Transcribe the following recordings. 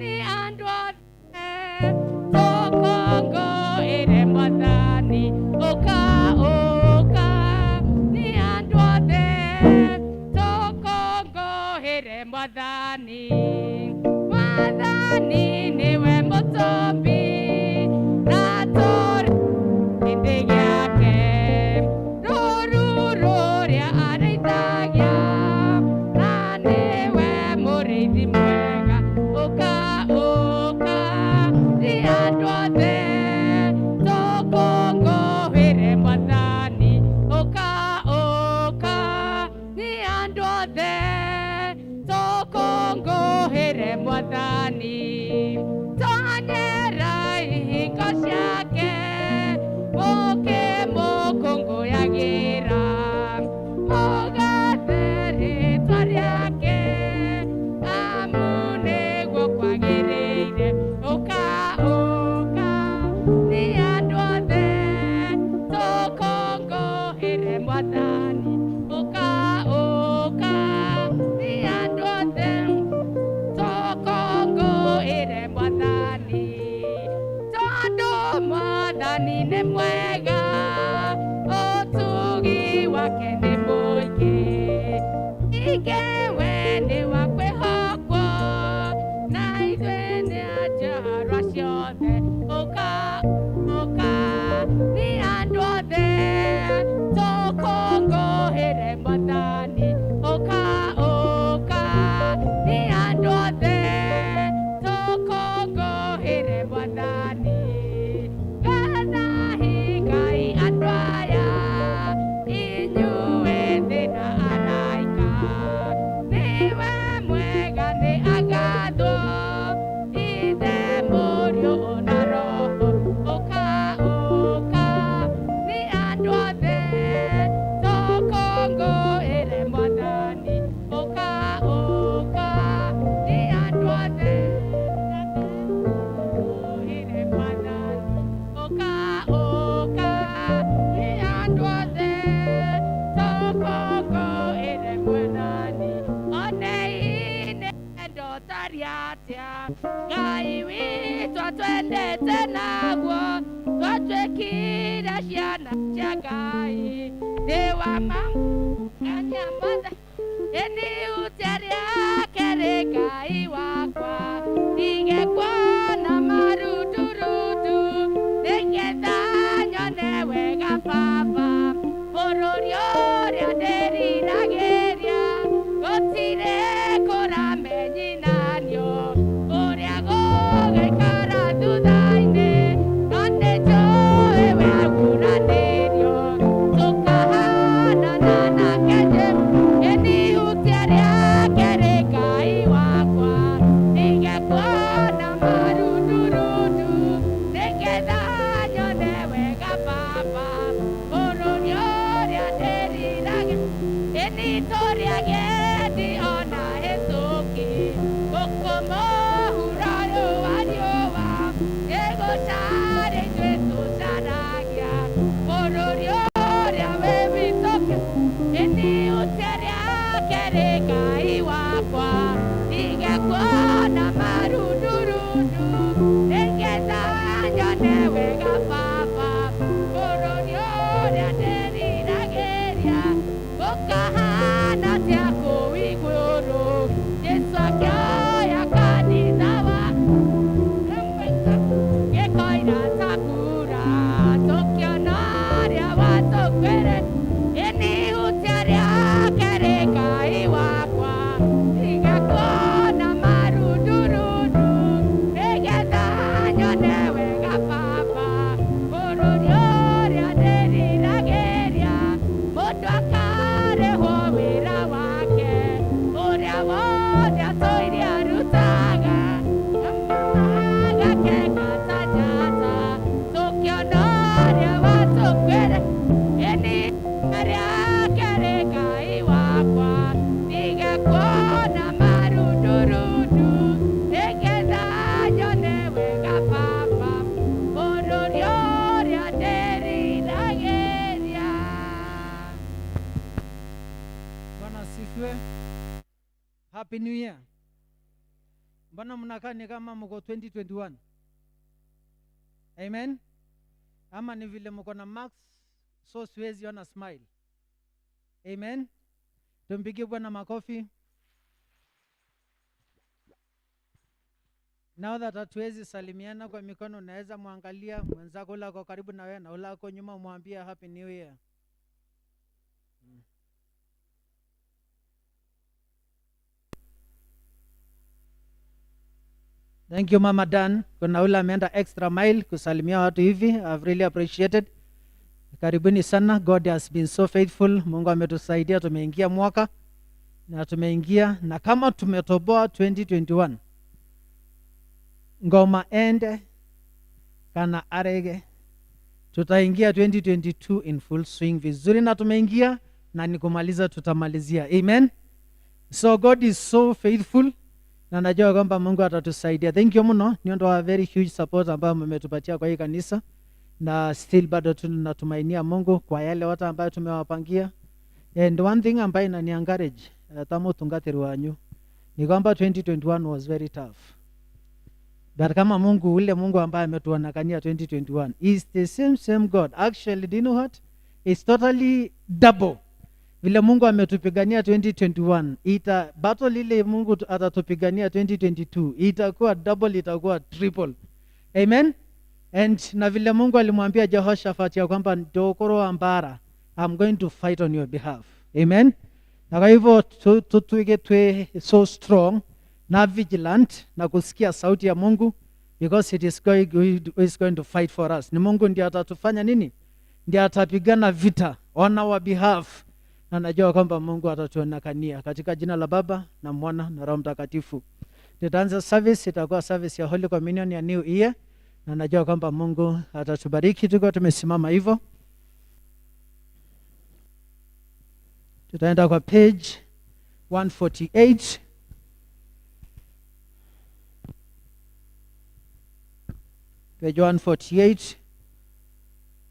Nĩ andũ othe tũkũngũĩre Mwathani. Ũka, ũka, nĩ andũ othe tũkũngũĩre Mwathani. Mwathani nĩwe mũtũmbi na tũrĩ kĩndĩ gĩake, rũru rũrĩa arĩithagia, na nĩwe mũrĩithi mwega. Ũka, ũka, nĩ andũ othe tũkũngũĩre Mwathani. Ũka, ũka, nĩ andũ othe tũkũngũĩre Mwathani. Tonyera ihingo ciake mũkĩmũkũngũyagĩra, mũgathe rĩtwa rĩake, amu nĩguo kwagĩrĩire. Ũka, ũka, nĩ andũ othe tũkũngũĩre Mwathani. Ũka, ũka, nĩ andũ othe tũkũngũĩre Mwathani, tondũ Mwathani nĩ mwega, ũtugi wake nĩ mũingĩ. Ningĩ we nĩ wa kwĩhokwo, na ithuĩ nĩ a njiarwa ciothe. Ũka, ũka, nĩ andũ othe tũkũngũĩre Mwathani. Ũka, ũka, nĩ andũ othe tũkũngũĩre Mwathani. Gathai Ngai andũ aya, inyuĩ thĩ na araika. Nĩwe mwega, nĩ agathwo, Ithe, Mũriũ ona Roho. Ũka, ũka, nĩ andũ othe tũkũngũĩre Mwathani. Ũka, ũka, nĩ andũ othe tũkũngũĩre Mwathani. Ũka, ũka, nĩ andũ othe tũkũngũĩre Mwathani. Onei nĩ wendo ũtariĩ atĩa Ngai witũ atwendete naguo, twatuĩkire ciana cia Ngai. Nĩ wa magegania mothe, ĩni ihutia rĩake rĩ Ngai wakwa. Ndige kuona marundurundu nĩgetha nyone wega Baba. Bũrũri ũrĩa ndĩriragĩria gũtirĩ kũramenyithanio ũrĩa gũgaikara thutha-inĩ, no nĩnjũĩ weguranĩrio tũkahanana nake Jesũ. Ĩni ihutia rĩake rĩ Ngai wakwa. Ndige kuona marundurundu nĩgetha nyone wega Baba. Bũrũri ũrĩa ndĩriragĩria, ĩni tũrĩ agendi ona hĩtũki, gũkũ mũhuro riũa riũa ĩgũcaria ithuĩ tũcaragia bũrũri ũrĩa wĩ witũ. Ĩni ihutia rĩake rĩ Ngai wakwa. Ndige kuona marundurundu nĩgetha nyone wega Baba. Bũrũri ũrĩa ndĩriragĩria gũkahana atĩa kũu igũrũ, Jesũ akĩoya kanitha wa gĩkoira ta mbura, tũkĩona ũrĩa watũkuĩre. Ĩni ihutia rĩake rĩ Ngai wakwa. Ndige kuona marundurundu nĩgetha nyone wega Baba. Bũrũri ũrĩa ndĩriragĩria, mũndũ akarĩhwo wĩra wake ũrĩa wothe atũire arutaga, agakeka ta njata, tũkĩona ũrĩa watũkuĩre. Ĩni rĩake rĩ Ngai wakwa. Ndige kuona marundurundu nĩgetha nyone wega Baba. Bũrũri ũrĩa ndĩriragĩria. Bwana asifiwe. Happy New Year. Mbona mnakaa ni kama mko 2021? Amen. Ama ni vile mko na mask, so siwezi ona smile. Amen. Tumpigie Bwana makofi. Now that hatuwezi salimiana kwa mikono, unaweza mwangalia mwenzako ule ako karibu na wewe na ule ako nyuma, mwambie happy new year. Thank you Mama Dan. Kuna ule ameenda extra mile kusalimia watu hivi. I've really appreciated. Karibuni sana. God has been so faithful. Mungu ametusaidia, tumeingia mwaka na tumeingia, na kama tumetoboa 2021, ngoma ende kana arege, tutaingia 2022 in full swing vizuri, na tumeingia na ni kumaliza tutamalizia. Amen. So God is so faithful na najua kwamba Mungu atatusaidia. Thank you mno, ni ndo very huge support ambayo mmetupatia kwa hii kanisa, na still bado tunatumainia Mungu kwa yale watu ambayo tumewapangia. And one thing ambayo inani encourage tamu tungatiri wanyu ni kwamba 2021 was very tough, but kama Mungu ule Mungu ambaye ametuonekania 2021 is the same same God. Actually, do you know what? It's totally double vile Mungu ametupigania 2021, ita battle ile Mungu atatupigania 2022 itakuwa double, itakuwa triple. Amen. And na vile Mungu alimwambia Jehoshaphat ya kwamba ndokoro ambara, I'm going to fight on your behalf. Amen. Na kwa hivyo tuweke tuwe so strong na vigilant na kusikia sauti ya Mungu, because it is going to fight for us. Ni Mungu ndiye atatufanya nini? Ndiye atapigana vita on our behalf. Na najua kwamba Mungu atatuonekania katika jina la Baba na Mwana na Roho Mtakatifu. Tutaanza service, itakuwa service ya Holy Communion ya New Year, na najua kwamba Mungu atatubariki tukiwa tumesimama hivyo. Tutaenda kwa page 148. Page 148.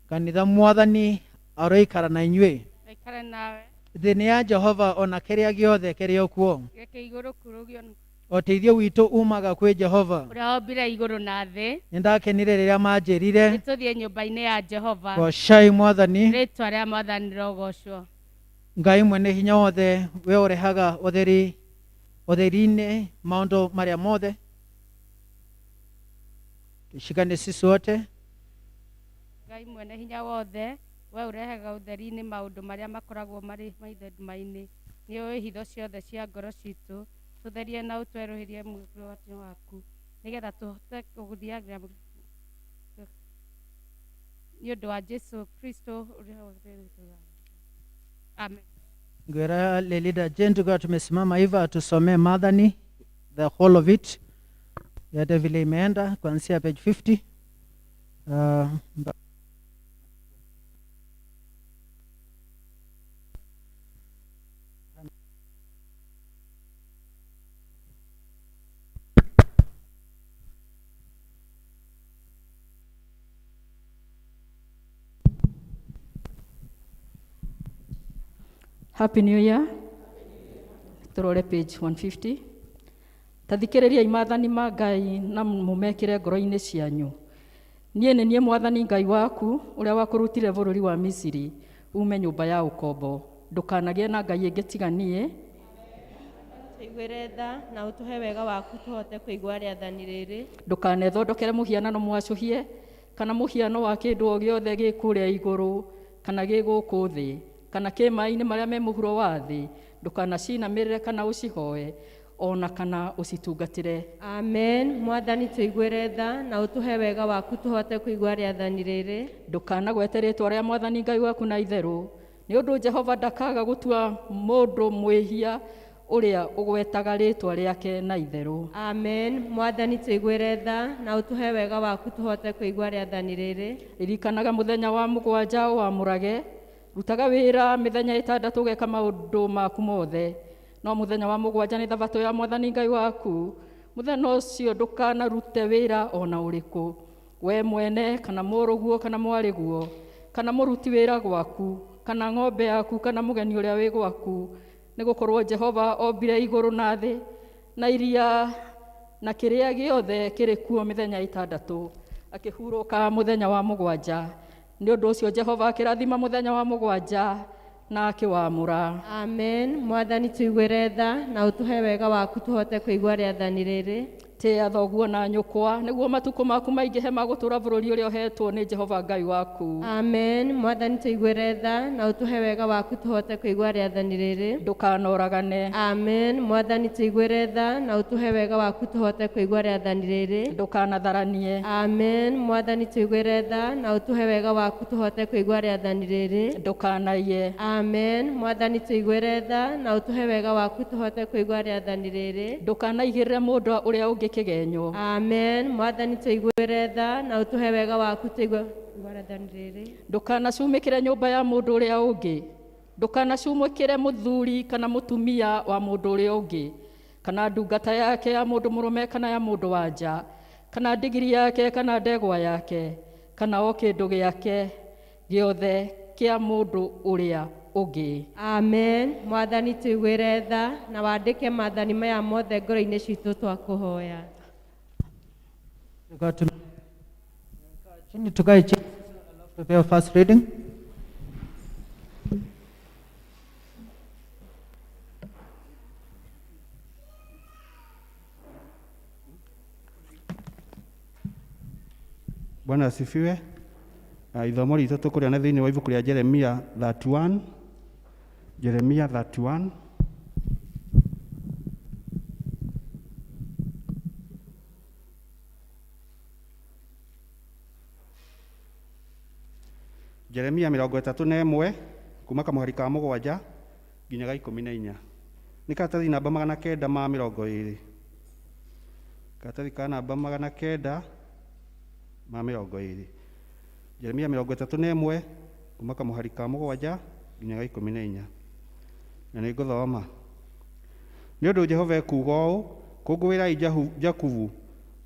Kanitha mwathani aroikara na inyuĩ. Aikare nawe. Thĩ nĩ ya Jehova ona kĩrĩa gĩothe kĩrĩ kuo. Gĩkĩ igũrũ kurugio. Ũteithio witũ umaga kwĩ Jehova ũrĩa wombire igũrũ na thĩ. Nĩndakenire rĩrĩa manjĩrire, nĩtũthiĩ nyũmba-inĩ ya Jehova. Goocai mwathani. Rĩtwa rĩa mwathani rĩrogocwo. Ngai mwene hinya wothe, we ũrehaga ũtheri ũtheri-inĩ maũndũ marĩa mothe. Tushikane sisi wote. Ngai mwene hinya wothe, we ũrehaga ũtheri-inĩ maũndũ marĩa makoragwo marĩ maithe-inĩ. Nĩ ũĩ hitho ciothe cia ngoro citũ, tũtherie na ũtwerũhĩrie muoyo waku, nĩgetha tũhote gũthiaga nĩ ũndũ wa Jesu Kristo ũrĩa. Amen. Ngwĩra Lelida Jane tukiwa tumesimama hivyo atusomee Madhani, the whole of it, yote vile imeenda kuanzia page 50. Happy New Year. Turore page 150. Tathikĩrĩriai maathani ma Ngai na mũmekĩre ngoro-inĩ cianyu. Niĩ nĩ niĩ mwathani Ngai waku ũrĩa wakũrutire bũrũri wa Misiri ume nyũmba ya ũkombo. Ndũkanagĩe na ngai ĩngĩ tiga niĩ. Tũiguĩre tha na ũtũhe wega waku tũhote kũigua rĩathani rĩrĩ. Ndũkanethondekere mũhianano mwacũhie kana mũhiano wa kĩndũ o gĩothe gĩ kũrĩa igũrũ kana gĩ gũkũ thĩ kana kĩ maĩ-inĩ marĩa me mũhuro wa thĩ. Ndũkanacinamĩrĩre kana ũcihoe ona kana ũcitungatĩre. Amen. Mwathani tũiguĩre tha na ũtũhe wega waku tũhote kũigua rĩathani rĩrĩ. Ndũkanagwete rĩtwa rĩa mwathani Ngai waku na itherũ, nĩ ũndũ Jehova ndakaga gũtua mũndũ mwĩhia ũrĩa ũgwetaga rĩtwa rĩake na itherũ. Amen. Mwathani tũiguĩre tha na ũtũhe wega waku tũhote kũigua rĩathani rĩrĩ. Ririkanaga mũthenya wa mũgwanja ũwamũrage, rutaga wĩra mĩthenya ĩtandatũ ũgeka maũndũ maku mothe, no mũthenya wa mũgwanja nĩ thabatũ ya mwathani Ngai waku. Mũthenya ũcio ndũkanarute wĩra ona ũrĩkũ, we mwene kana mũrũguo kana mwarĩguo kana mũruti wĩra gwaku kana ng'ombe yaku kana mũgeni ũrĩa wĩ gwaku, nĩgũkorwo Jehova ombire igũrũ na thĩ na iria Na kĩrĩa gĩothe kĩrĩ kuo mĩthenya ĩtandatũ, akĩhurũka mũthenya wa mũgwanja. Nĩ ũndũ ũcio Jehova akĩrathima mũthenya wa mũgwanja na akĩwamũra. Amen. Mwathani tũiguĩre tha na ũtũhe wega waku tũhote kũigua rĩathani rĩrĩ. Tĩa thoguo na nyũkwa, nĩguo matukũ maku maingĩhe ma gũtũũra bũrũri ũrĩa ũheetwo nĩ Jehova Ngai waku. Amen. Mwathani tũiguĩre tha na ũtũhe wega waku tũhote kũigua rĩathani rĩrĩ. Ndũkanoragane. Amen. Mwathani tũiguĩre tha na ũtũhe wega waku tũhote kũigua rĩathani rĩrĩ. Ndũkanatharanie. Amen. Mwathani tũiguĩre tha na ũtũhe wega waku tũhote kũigua rĩathani rĩrĩ. Ndũkanaiye. Amen. Mwathani tũiguĩre tha na ũtũhe wega waku tũhote kũigua rĩathani rĩrĩ. Ndũkanaigĩrĩre mũndũ ũrĩa ũngĩ kĩgenyo. Amen. Mwathani tũiguĩre tha na ũtũhe wega waku tũigue rĩathani rĩrĩ. Ndũkanacumĩkĩre nyũmba ya mũndũ ũrĩa ũngĩ. Ndũkanacumĩkĩre mũthuri kana mũtumia wa mũndũ ũrĩa ũngĩ, kana ndungata yake ya mũndũ mũrũme kana ya mũndũ wa nja, kana ndigiri yake kana ndegwa yake, kana o kĩndũ gĩake gĩothe kĩa mũndũ ũrĩa ũngĩ. Amen. Mwathani tũiguĩre tha na wandĩke maathani maya mothe ngoro-inĩ citũ twakũhoya. Chini, tukae chini alafu tupewe first reading. Bwana asifiwe. Ithomo ritũ tũkũrĩona thĩinĩ wa ibuku rĩa Jeremia 31, Jeremia 31. Jeremia 31 kuma kamũhari ka 7 nginya ga 14. Nĩ karatathi namba 920. Karatathi ka namba 920. Jeremia 31 kuma kamũhari ka 7 nginya ga 14. Na nĩ ngũthoma. Nĩ ũndũ Jehova ekuuga ũũ, kũngũĩrai Jakubu,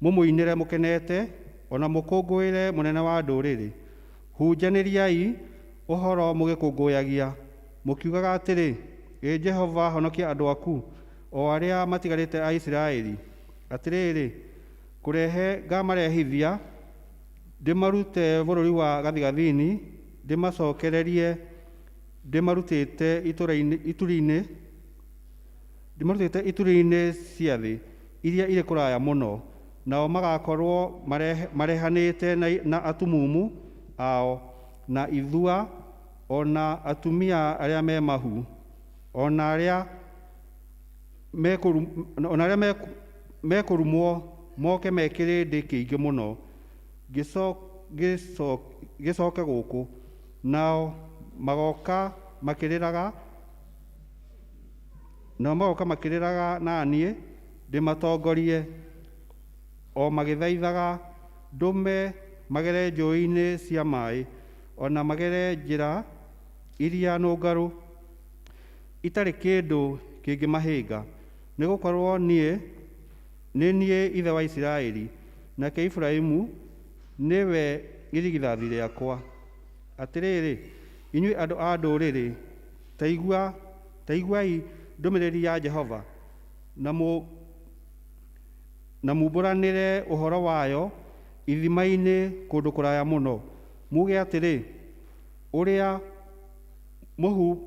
mũmũinĩre mũkenete, ona mũkũngũĩre mũnene wa ndũrĩrĩ. Hunjanĩriai ũhoro mũgĩkũngũyagia, mũkiugaga atĩrĩ, ĩ Jehova honokia andũ aku, o arĩa matigarĩte a Isiraeli. Atĩrĩrĩ, kũrehe ngamarehithia, ndĩmarute bũrũri wa gathigathini, ndĩmacokererie ndĩmarutĩte ituri-inĩ, ndĩmarutĩte ituri-inĩ cia thĩ iria irĩ kũraya mũno, nao magakorwo marehanĩte na atumumu ao na ithua, ona atumia arĩa me mahu, ona arĩa mekũrumwo moke me kĩrĩndĩ kĩingĩ mũno, gĩcoke gũkũ, nao magoka makĩrĩraga, nao magoka makĩrĩraga na niĩ ndĩmatongorie, o magĩthaithaga ndũme magere njũĩ-inĩ cia maĩ, ona magere njĩra iria nũngarũ itarĩ kĩndũ kĩngĩmahĩnga. Nĩgũkorwo niĩ nĩ niĩ ithe wa Isiraeli, nake Iburahĩmu nĩwe irigithathi rĩakwa. Atĩrĩrĩ, inyuĩ andũ a ndũrĩrĩ, ta iguai ndũmĩrĩri ya Jehova, na mumbũranĩre ũhoro wayo ithima-inĩ kũndũ kũraya mũno. Muge atĩrĩ, ũrĩa mũhu,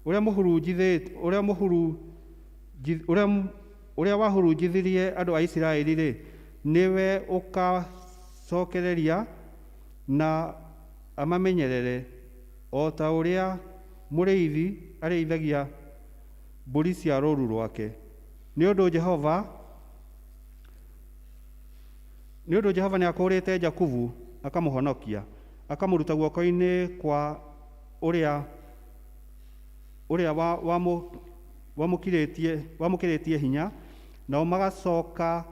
ũrĩa mũhurunjithĩte, ũrĩa mũhurunji, ũrĩa, ũrĩa wahurunjithirie andũ a Isiraeli-rĩ, nĩwe ũkacokereria na amamenyerere, o ta ũrĩa mũrĩithi arĩithagia mbũri cia rũũru rwake. Nĩ ũndũ Jehova nĩakũũrĩte Jakubu akamũhonokia, akamũruta guoko-inĩ kwa ũrĩa wamũkĩrĩtie hinya, nao magacoka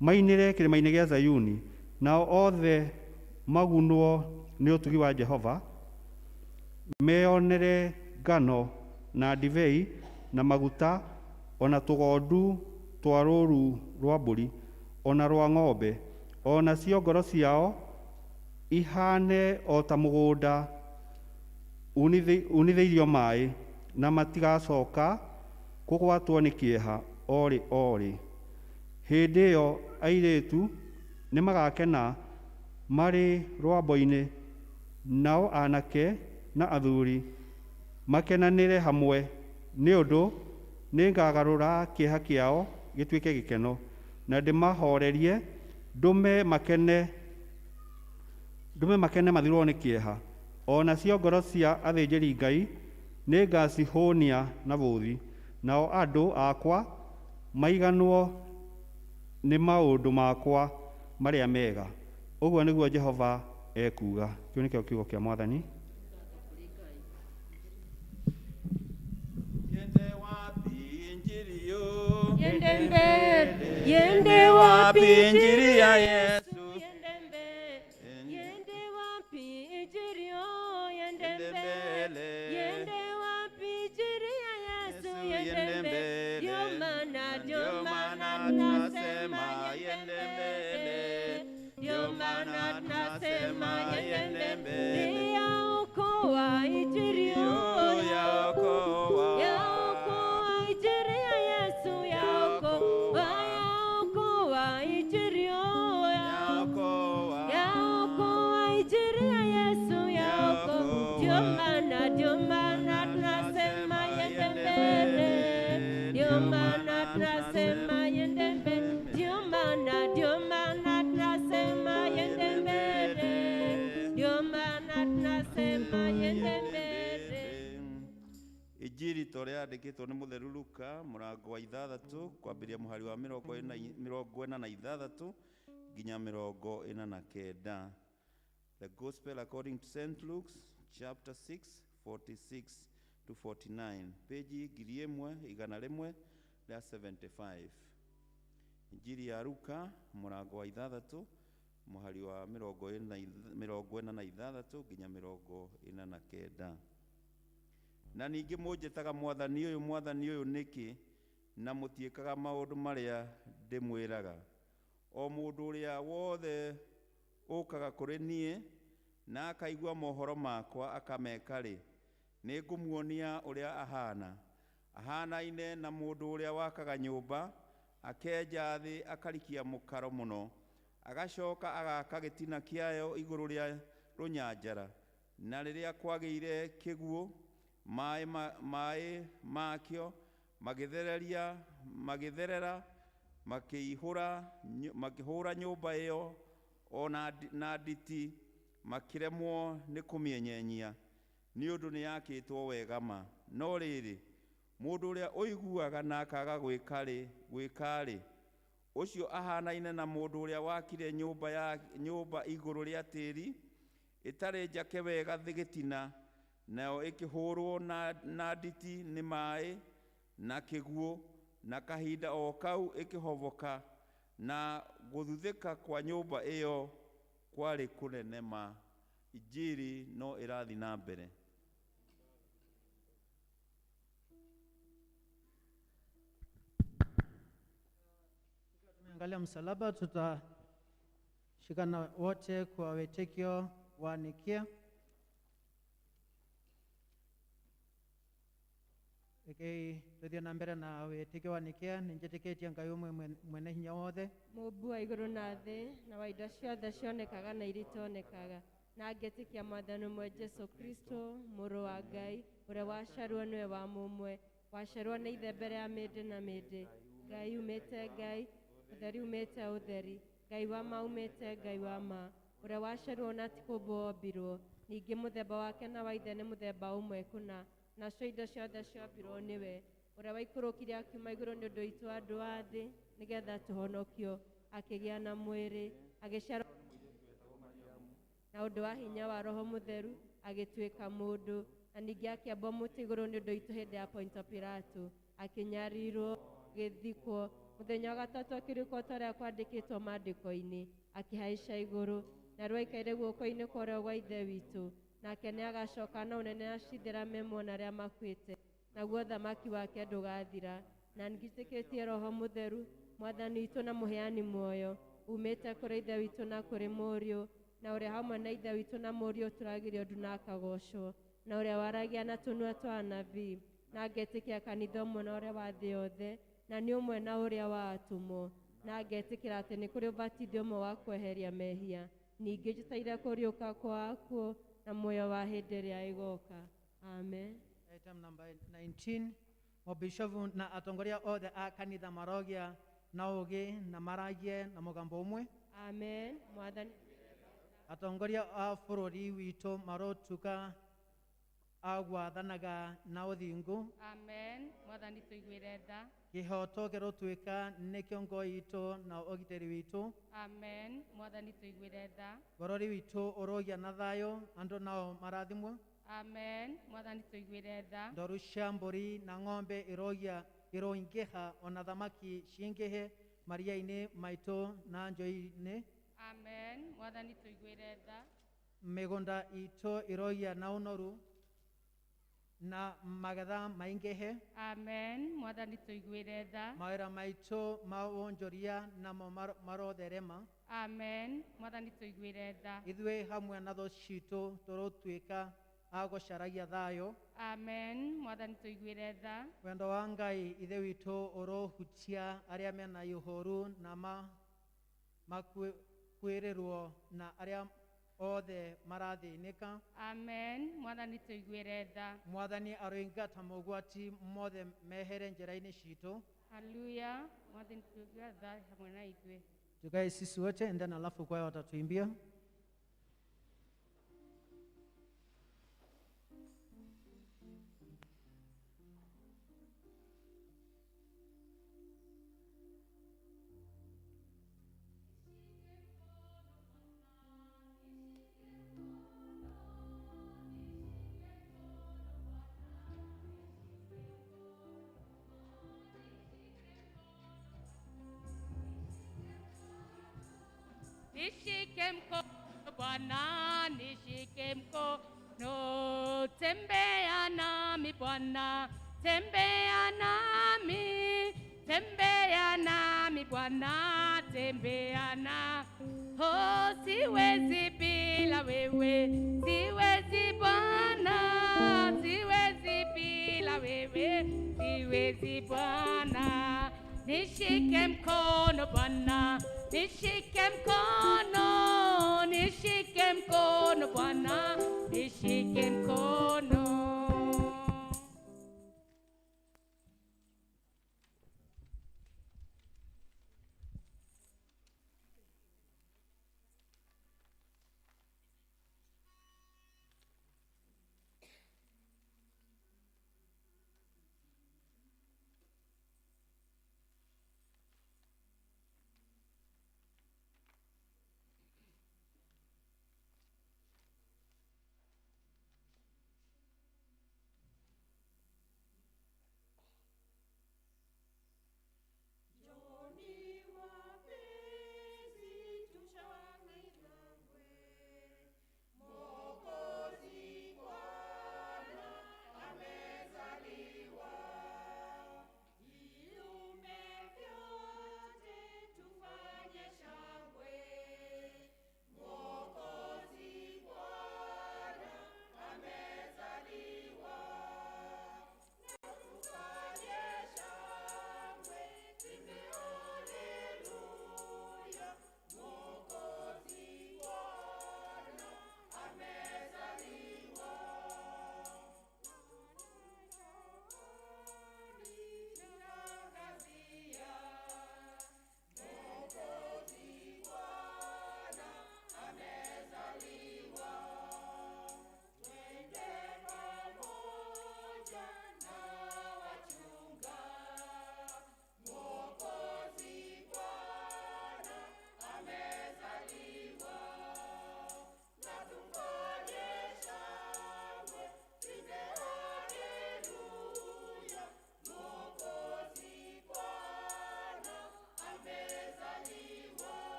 mainĩre kĩrĩma-inĩ gĩa Zayuni, nao othe magunwo nĩ ũtugi wa Jehova, meyonere ngano na ndibei na maguta, ona tũgondu twa rũũru rwa mbũri, ona rwa ng'ombe, o nacio ngoro ciao ihane o ta mũgũnda unithĩirio maĩ, na matigacoka kũgwatwo nĩ kĩeha o rĩ o rĩ. Hĩndĩ ĩyo airĩtu nĩmagakena marĩ rwambo-inĩ, nao anake na athuri makenanĩre hamwe, nĩ ũndũ nĩngagarũra kĩeha kĩao gĩtuĩke gĩkeno, na ndĩmahorerie, ndũme makene mathirwo nĩ kĩeha. O nacio ngoro cia athĩnjĩri Ngai nĩngacihũũnia na bũthi, nao andũ akwa maiganwo nĩ maũndũ makwa marĩa mega. Ũguo nĩguo Jehova ekuuga. Kĩu nĩkĩo kiugo kĩa Mwathani. Yende mbele, yende wapi Injili ya Yesu? Yende mbele, yende wapi injili yo? Yende mbele, yende wapi injili ya Yesu? Yende mbele, ndio maana tunasema yende mbele, ndio maana tunasema yende mbele. Yaokoa injili yo, Yaokoa, yaokoa injili ya Yesu, yaokoa, yaokoa injili yo, Yaokoa, yaokoa injili ya Yesu, yaokoa. Ndio maana tunasema yende mbele, ndio maana tunasema yende mbele, ndio maana tunasema yende mbele, ndio maana tunasema yende mbele. Injiri ta ũrĩa yandĩkĩtwo nĩ mũtheru Luka mũrango wa 6 kwambĩrĩria mũhari wa 46 nginya 49. The Gospel according to St. Luke chapter 6 46 to 49, page 1175. Injiri ya Luka mũrango wa 6 mũhari wa 46 nginya 49. Na ningĩ mũnjĩtaga Mwathani ũyũ, Mwathani ũyũ nĩkĩ, na mũtiĩkaga maũndũ marĩa ndĩmwĩraga? O mũndũ ũrĩa wothe ũkaga kũrĩ niĩ na akaigua mohoro makwa akameka-rĩ, nĩngũmuonia ũrĩa ahana. Ahanaine na mũndũ ũrĩa wakaga nyũmba, akenja thĩ akarikia mũkaro mũno, agacoka agaka gĩtina kĩayo igũrũ rĩa rũnyanjara. Na rĩrĩa kwagĩire kĩguũ, maĩ makĩo magĩtherera makĩhũra nyũmba ĩyo o na nditi, makĩremwo nĩ kũmĩenyenyia, nĩ ũndũ nĩyakĩtwo wega ma. No rĩrĩ, mũndũ ũrĩa ũiguaga na akaga gwĩka-rĩ, ũcio ahanaine na mũndũ ũrĩa wakire nyũmba igũrũ rĩa tĩĩri ĩtarĩ njake wega gĩtina, nayo ĩkĩhũrwo na nditi nĩ maĩ na kĩguũ, na kahinda o kau ĩkĩhoboka, na gũthuthĩka kwa nyũmba ĩyo kwarĩ kũnene ma. Injiri no ĩrathiĩ na mbere. Tumeangalia msalaba, tutashikana wote kwa wetekio wa Nikia. Rekei tuthiĩ na mbere na wĩtĩkio wa Nikia. Nĩnjĩtĩkĩtie Ngai ũmwe mwene hinya wothe, Mũmbi wa igũrũ na thĩ, na wa indo ciothe cionekaga na iria itonekaga, na ngetĩkia Mwathani ũmwe Jesũ Kristo, mũrũ wa Ngai, ũrĩa waciarirwo nĩwe wa mũmwe, waciarirwo nĩ Ithe mbere ya mĩndĩ na mĩndĩ. Ngai umĩte Ngai, ũtheri umĩte ũtheri, Ngai wa ma umĩte Ngai wa ma, ũrĩa waciarirwo na ti kũũmbwo ombirwo, ningĩ mũthemba wake na wa Ithe nĩ mũthemba ũmwe kũna, nacio indo ciothe ciombirwo nĩwe, ũrĩa waikũrũkire akiuma igũrũ nĩ ũndũ witũ andũ a thĩ, nĩgetha tũhonokio, akĩgĩa na mwĩrĩ, agĩciarwo na ũndũ wa hinya wa Roho Mũtheru, agĩtuĩka mũndũ, na ningĩ akĩambwo mũtĩ igũrũ nĩ ũndũ witũ hĩndĩ ya Ponto Pilato, akĩnyarirwo, agĩthikwo, mũthenya wa gatatũ akĩriũka ta ũrĩa kwandĩkĩtwo maandĩko-inĩ, akĩhaica igũrũ, na rĩu aikaire guoko-inĩ kwa ũrĩo gwa Ithe witũ, nake nĩagacoka na ũnene acithĩra me muoyo na arĩa makuĩte, naguo ũthamaki wake ndũgathira. Na nĩnjĩtĩkĩtie Roho Mũtheru, Mwathani witũ na mũheani muoyo, umĩte kũrĩ Ithe witũ na kũrĩ Mũriũ, na ũrĩa hamwe na Ithe witũ na Mũriũ tũragĩrio ndu na akagocwo, na ũrĩa waragia na tũnua twa anabii. Na ngetĩkia kanitha ũmwe na ũrĩa wa thĩ yothe, na nĩ ũmwe na ũrĩa wa atũmwo. Na ngetĩkĩra atĩ nĩ kũrĩ ũbatithio ũmwe wa kweheria mehia. Ningĩ njetereire kũriũka kwa akuũ na muoyo wa hĩndĩ ĩrĩa ĩgoka. Amen. Item number 19, mabishofu na atongoria othe a kanitha marogia na ũũgĩ na maragie na mũgambo ũmwe. Amen. Mwathani Atongoria a bũrũri witũ marotuka a gwathanaga na ũthingu. Amen. Mwathani tũiguĩre tha. Kĩhoto kĩrotuĩka nĩkĩo ngo itũ na ũgitĩri witũ. Amen. Mwathani tũiguĩre tha. Bũrũri witũ ũrogĩa na thayũ, andũ nao marathimwo. Amen. Mwathani tũiguĩre tha. Ndoru cia mbũri na ng'ombe irogia iroingĩha ona thamaki cingĩhe maria-inĩ maitũ na njũĩ-inĩ. Amen. Mwathani tũiguĩre tha. Mĩgũnda itũ irogia na ũnoru na magetha maingĩhe. Amen. Mwathani tũiguĩre tha. Mawĩra maitũ ma wonjoria namo marotherema. Amen. Mwathani tũiguĩre tha. Ithuĩ hamwe na thũ citũ tũrotuĩka a gũcaragia thayũ. Amen. Mwathani tũiguĩre tha. Wendo wa Ngai ithe witũ ũrohutia arĩa mena ihooru na makuĩrĩrwo na arĩa othe marathĩnĩka. Amen. Mwathani tũiguĩre tha. Mwathani aroingata mogwati mothe mehere njĩra-inĩ citũ. Haleluya. Mwathani tũiguĩre tha hamwe na ithuĩ. Tukae sisi wote and then alafu kwaya watatuimbia. Nishike mkono Bwana, nishike mkono, tembea nami Bwana, tembea nami, tembea nami Bwana, tembea na. Oh, siwezi bila wewe, siwezi Bwana, siwezi bila wewe, siwezi Bwana. Nishike mkono Bwana, nishike mkono, nishike mkono Bwana, nishike mkono.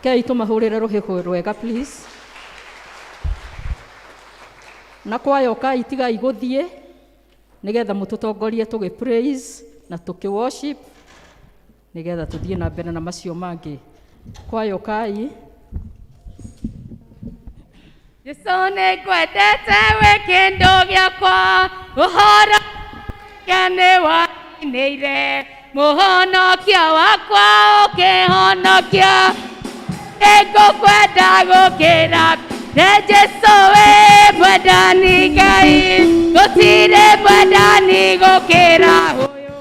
Kei tũmahũrĩre rũhĩ rwega please. Na kwaya ũkai tigai gũthiĩ nĩgetha mũtũtongorie tũgĩ praise na tũkĩ worship nĩgetha tũthiĩ na mbere na macio mangĩ. Kwaya ũkai. Jesũ nĩngwendete wĩ kĩndũ gĩakwa, ũhoro nĩ wainĩire, mũhonokia wakwa ũkĩhonokia, nĩngũkwenda gũkĩra nĩ Jesũ wĩ mwendani Ngai, gũtirĩ mwendani gũkĩra ũyũ,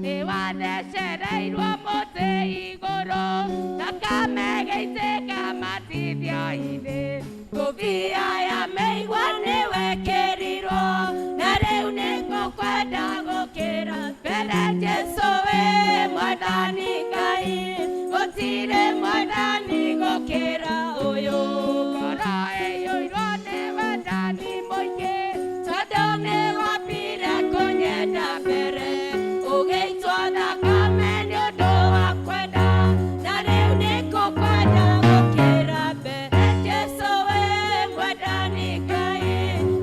nĩ wathecereirwo mũtĩ igũrũ, thakame ĩgĩitĩka matithio-inĩ. Ngũbia ya mĩigua nĩwekĩrirwo, na rĩu nĩngũkwenda gũkĩra mbere. Jesũ wĩ mwathani Ngai, gũtirĩ mwathani gũkĩra ũyũ. Ngoro ĩiyũirwo nĩ wendani mũingĩ, tondũ nĩwambire kũnyenda mbere, ũgĩitwo thakame nĩ ũndũ wa kwenda, na rĩu nĩngũkwenda gũkĩra mbere. Jesũ wĩ mwendani Ngai,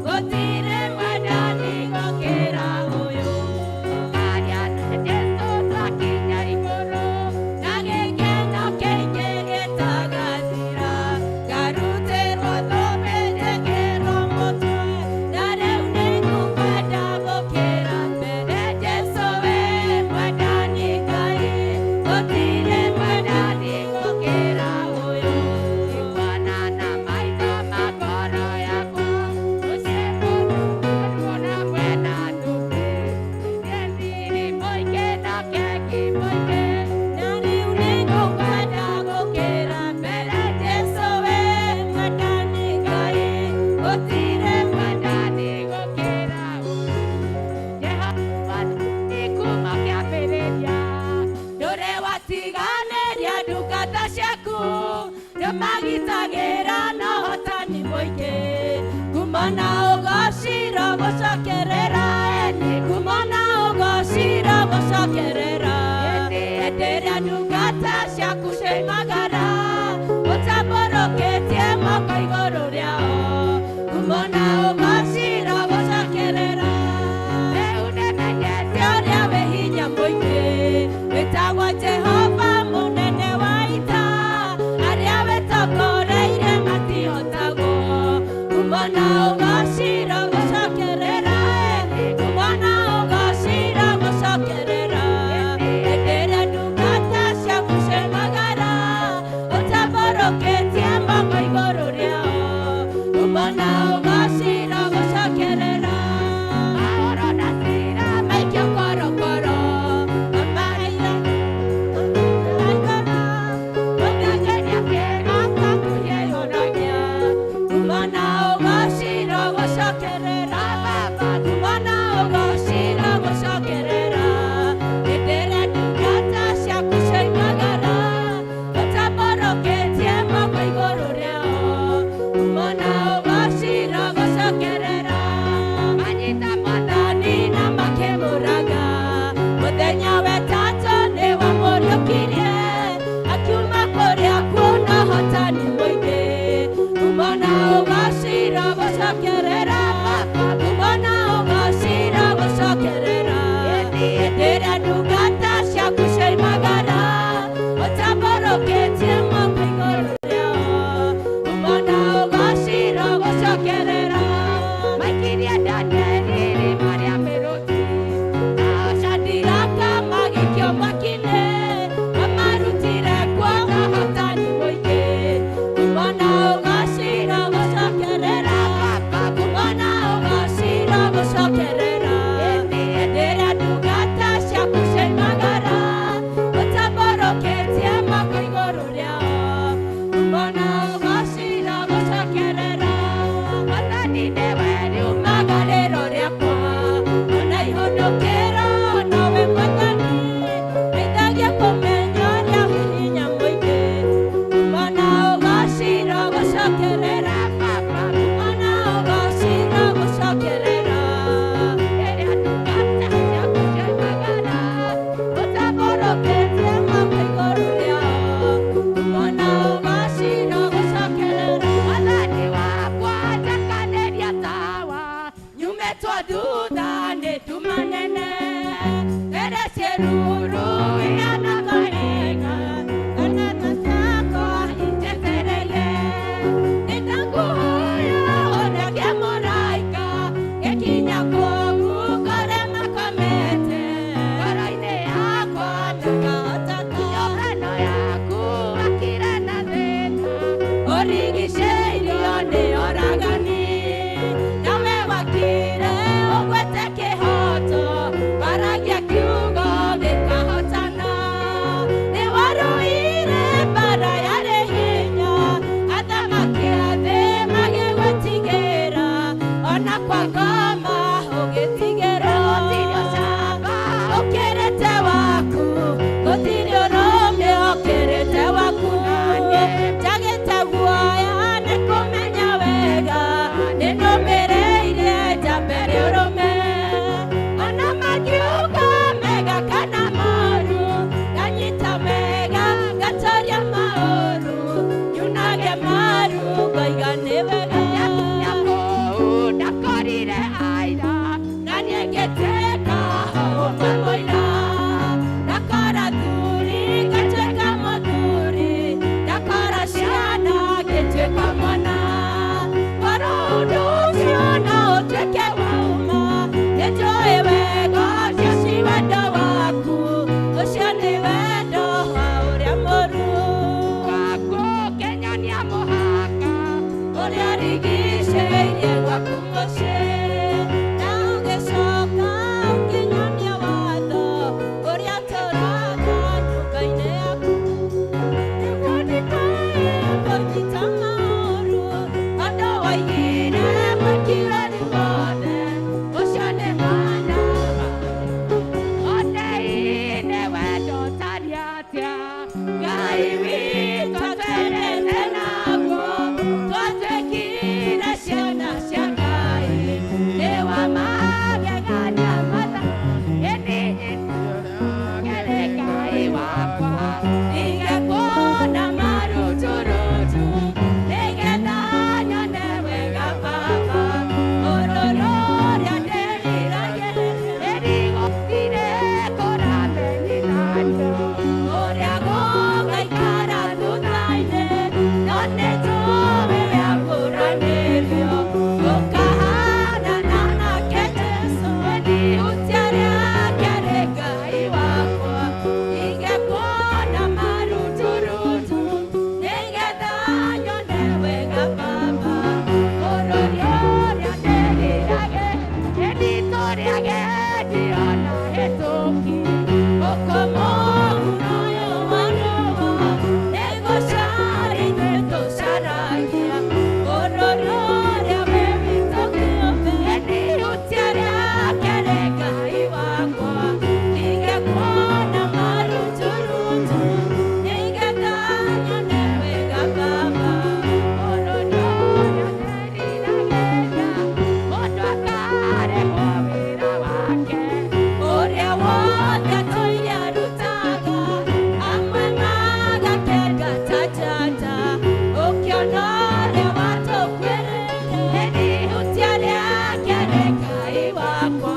gũtirĩ mwendani gũkĩra ũyũ. Aria na Jesũ twakinya igũrũ, na gĩkeno kĩingĩ gĩtagathira, ngarutĩrwo thũmbĩ njĩkĩrwo mũtwe, na rĩu nĩngũkwenda gũkĩra mbere. Jesũ wĩ mwendani Ngai, gũtirĩ mwendani gũkĩra ũyũ. Nĩkuona na maitho ma ngoro yakwa, ũcio mwena thũmbĩ, thiri mũingĩ na keki mũingĩ, na rĩu nĩngũkwenda gũkĩra mbere. Jesũ wĩ mwendani Ngai, gũtirĩ mwendani gũkĩra ũyũ. Jehova nĩ kuma kĩambĩrĩria, ndũrĩ watiganĩria ndungata ciaku, nĩmagitagĩra na ũhotani mũingĩ. Kuma na ũgociro gũcokerera, eni kuma na ũgociro gũcokerera. Hĩndĩ ĩrĩa ndungata ciaku ciaimagara, ũtambũrũkĩtie moko igũrũ rĩao. Kuma na ũgociro gũcokerera. Rĩu nĩmenyete ũrĩa wĩ hinya mũingĩ, wĩtagwo Jehova mũnene wa ita, arĩa wĩtagwo Ũrigicĩirio nĩ oragani nawe wakire ũgwete kĩhoto waragia kiugo gĩkahotana nĩ warũire mbara yarĩ hinya athamaki a thĩ magĩgwĩtigĩra ona kwa ngoma ũgĩtigĩrwo gũtirĩ ũcamba ũkĩrĩte waku gũtirĩ ũrũme ũkĩrĩte waku naniĩ njagĩte guoya nĩ kũmenya wega nĩ nũmĩrĩirie njambere ũrũme ona mangiuga mega kana moru nganyita mega ngatoria maũru nyunage maru ngoiga nĩ wega kũu ndakorire aira na niĩ ngĩtuĩka ũmwe mũira ndakora thuri ngatuĩka mũthuri ndakora ciana ngĩtuĩka mwana korwo ũndũ ũcio no ũtuĩke wauma nĩnjũĩ wega ũcio ti wendo waku ũcio nĩ wendo wa ũrĩa mũru Gwaku kĩnyonia mũhaka ũrĩa ũrigicĩirie gwaku mũciĩ na ũgĩcoka ũkĩnyonia watho ũrĩa tũraga nyũmba-inĩ yaku nĩguo ndikae kũnyita maũru andũ waigire mwĩkirani wothe ũcio nĩ mwana Oteine wendo ũtariĩ atĩa Ngai witũ twendete naguo twatuĩkire ciana cia Ngai nĩ wa magegania matha ĩni ngere Ngai wakwa Ningekuona maruturutu nĩgetha nyone wega Baba ũrũrũ ũrĩa ndĩriragĩria ĩrigũtire kũramenyithanio ũrĩa gũgaikara thutha-inĩ no nĩnjũĩ gũkũranĩrio gũkahanana nake Jesũ ihutia rĩake rĩ Ngai wakwa ingekuona maruturutu nĩgetha nyone wega Baba bũrũri ũrĩa ndĩriragĩria ĩni tũrĩage ona hĩtũki ũkũmũhuro ũyũ wa riũa nĩgũcara ithuĩ tũcaragia bũrũri ũrĩa wĩ witũ kĩũmbe ĩni ihutia rĩake rĩ Ngai wakwa ingekuona maruturutu nĩgetha nyone wega Baba bũrũri ũrĩa ndĩriragĩria mũndũ akarĩhwo wĩra wake ũrĩa wothe atũire arutaga amwe magakenga ta njata ũkĩona ũrĩa watũkuĩrĩire ihutia rĩake rĩ Ngai wakwa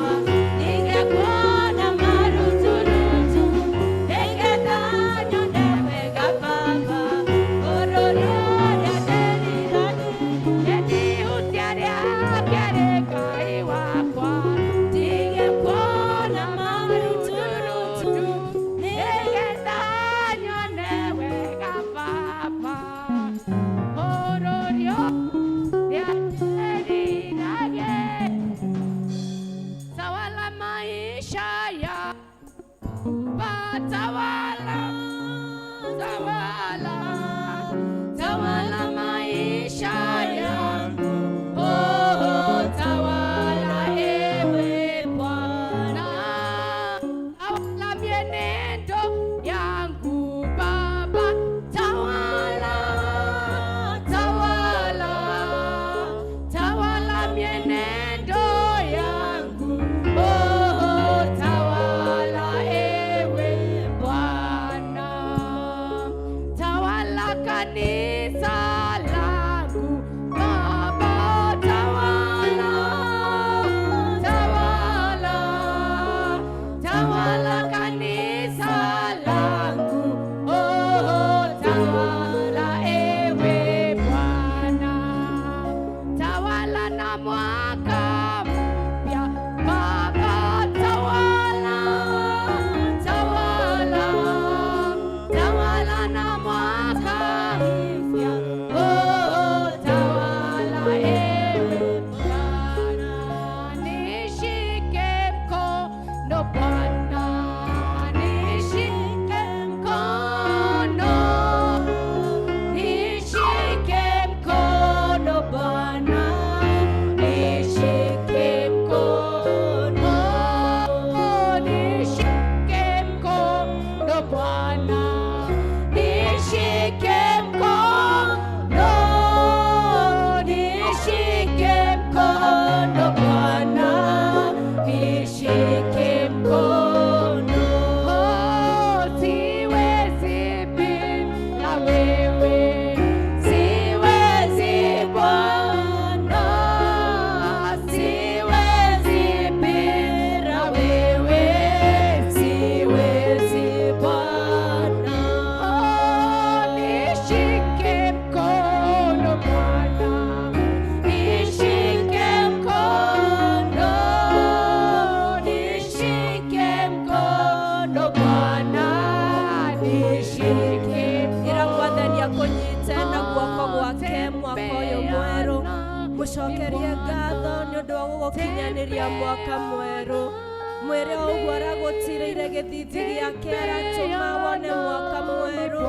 ningekuona maruturutu nĩgetha nyone wega Baba bũrũri ũrĩa ndĩriragĩria ĩni ihutia rĩake rĩ Ngai wakwa ningekuona maruturutu nĩgetha nyone wega Baba bũrũri ũrĩa ndĩriragĩria tawala maisha ya tawala tawala tawala maisha yangu oh tawala ewe Bwana tawala mienendo yangu Baba tawala tawala tawala mienendo yangu oh tawala ewe Bwana tawala kanisa langu Baba tawala tawala tawala kanisa langu oh tawala ewe Bwana tawala na mwaka mpya Baba tawala tawala tawala na mwaka mpya Mwaka ũyũ mwerũ. Mũcokerie ngatho nĩ ũndũ wa gũgũkinyanĩria mwaka mwerũ. Mwĩre o ũguo aragũtirĩire gĩthithi gĩake, aratũma wone mwaka mwerũ.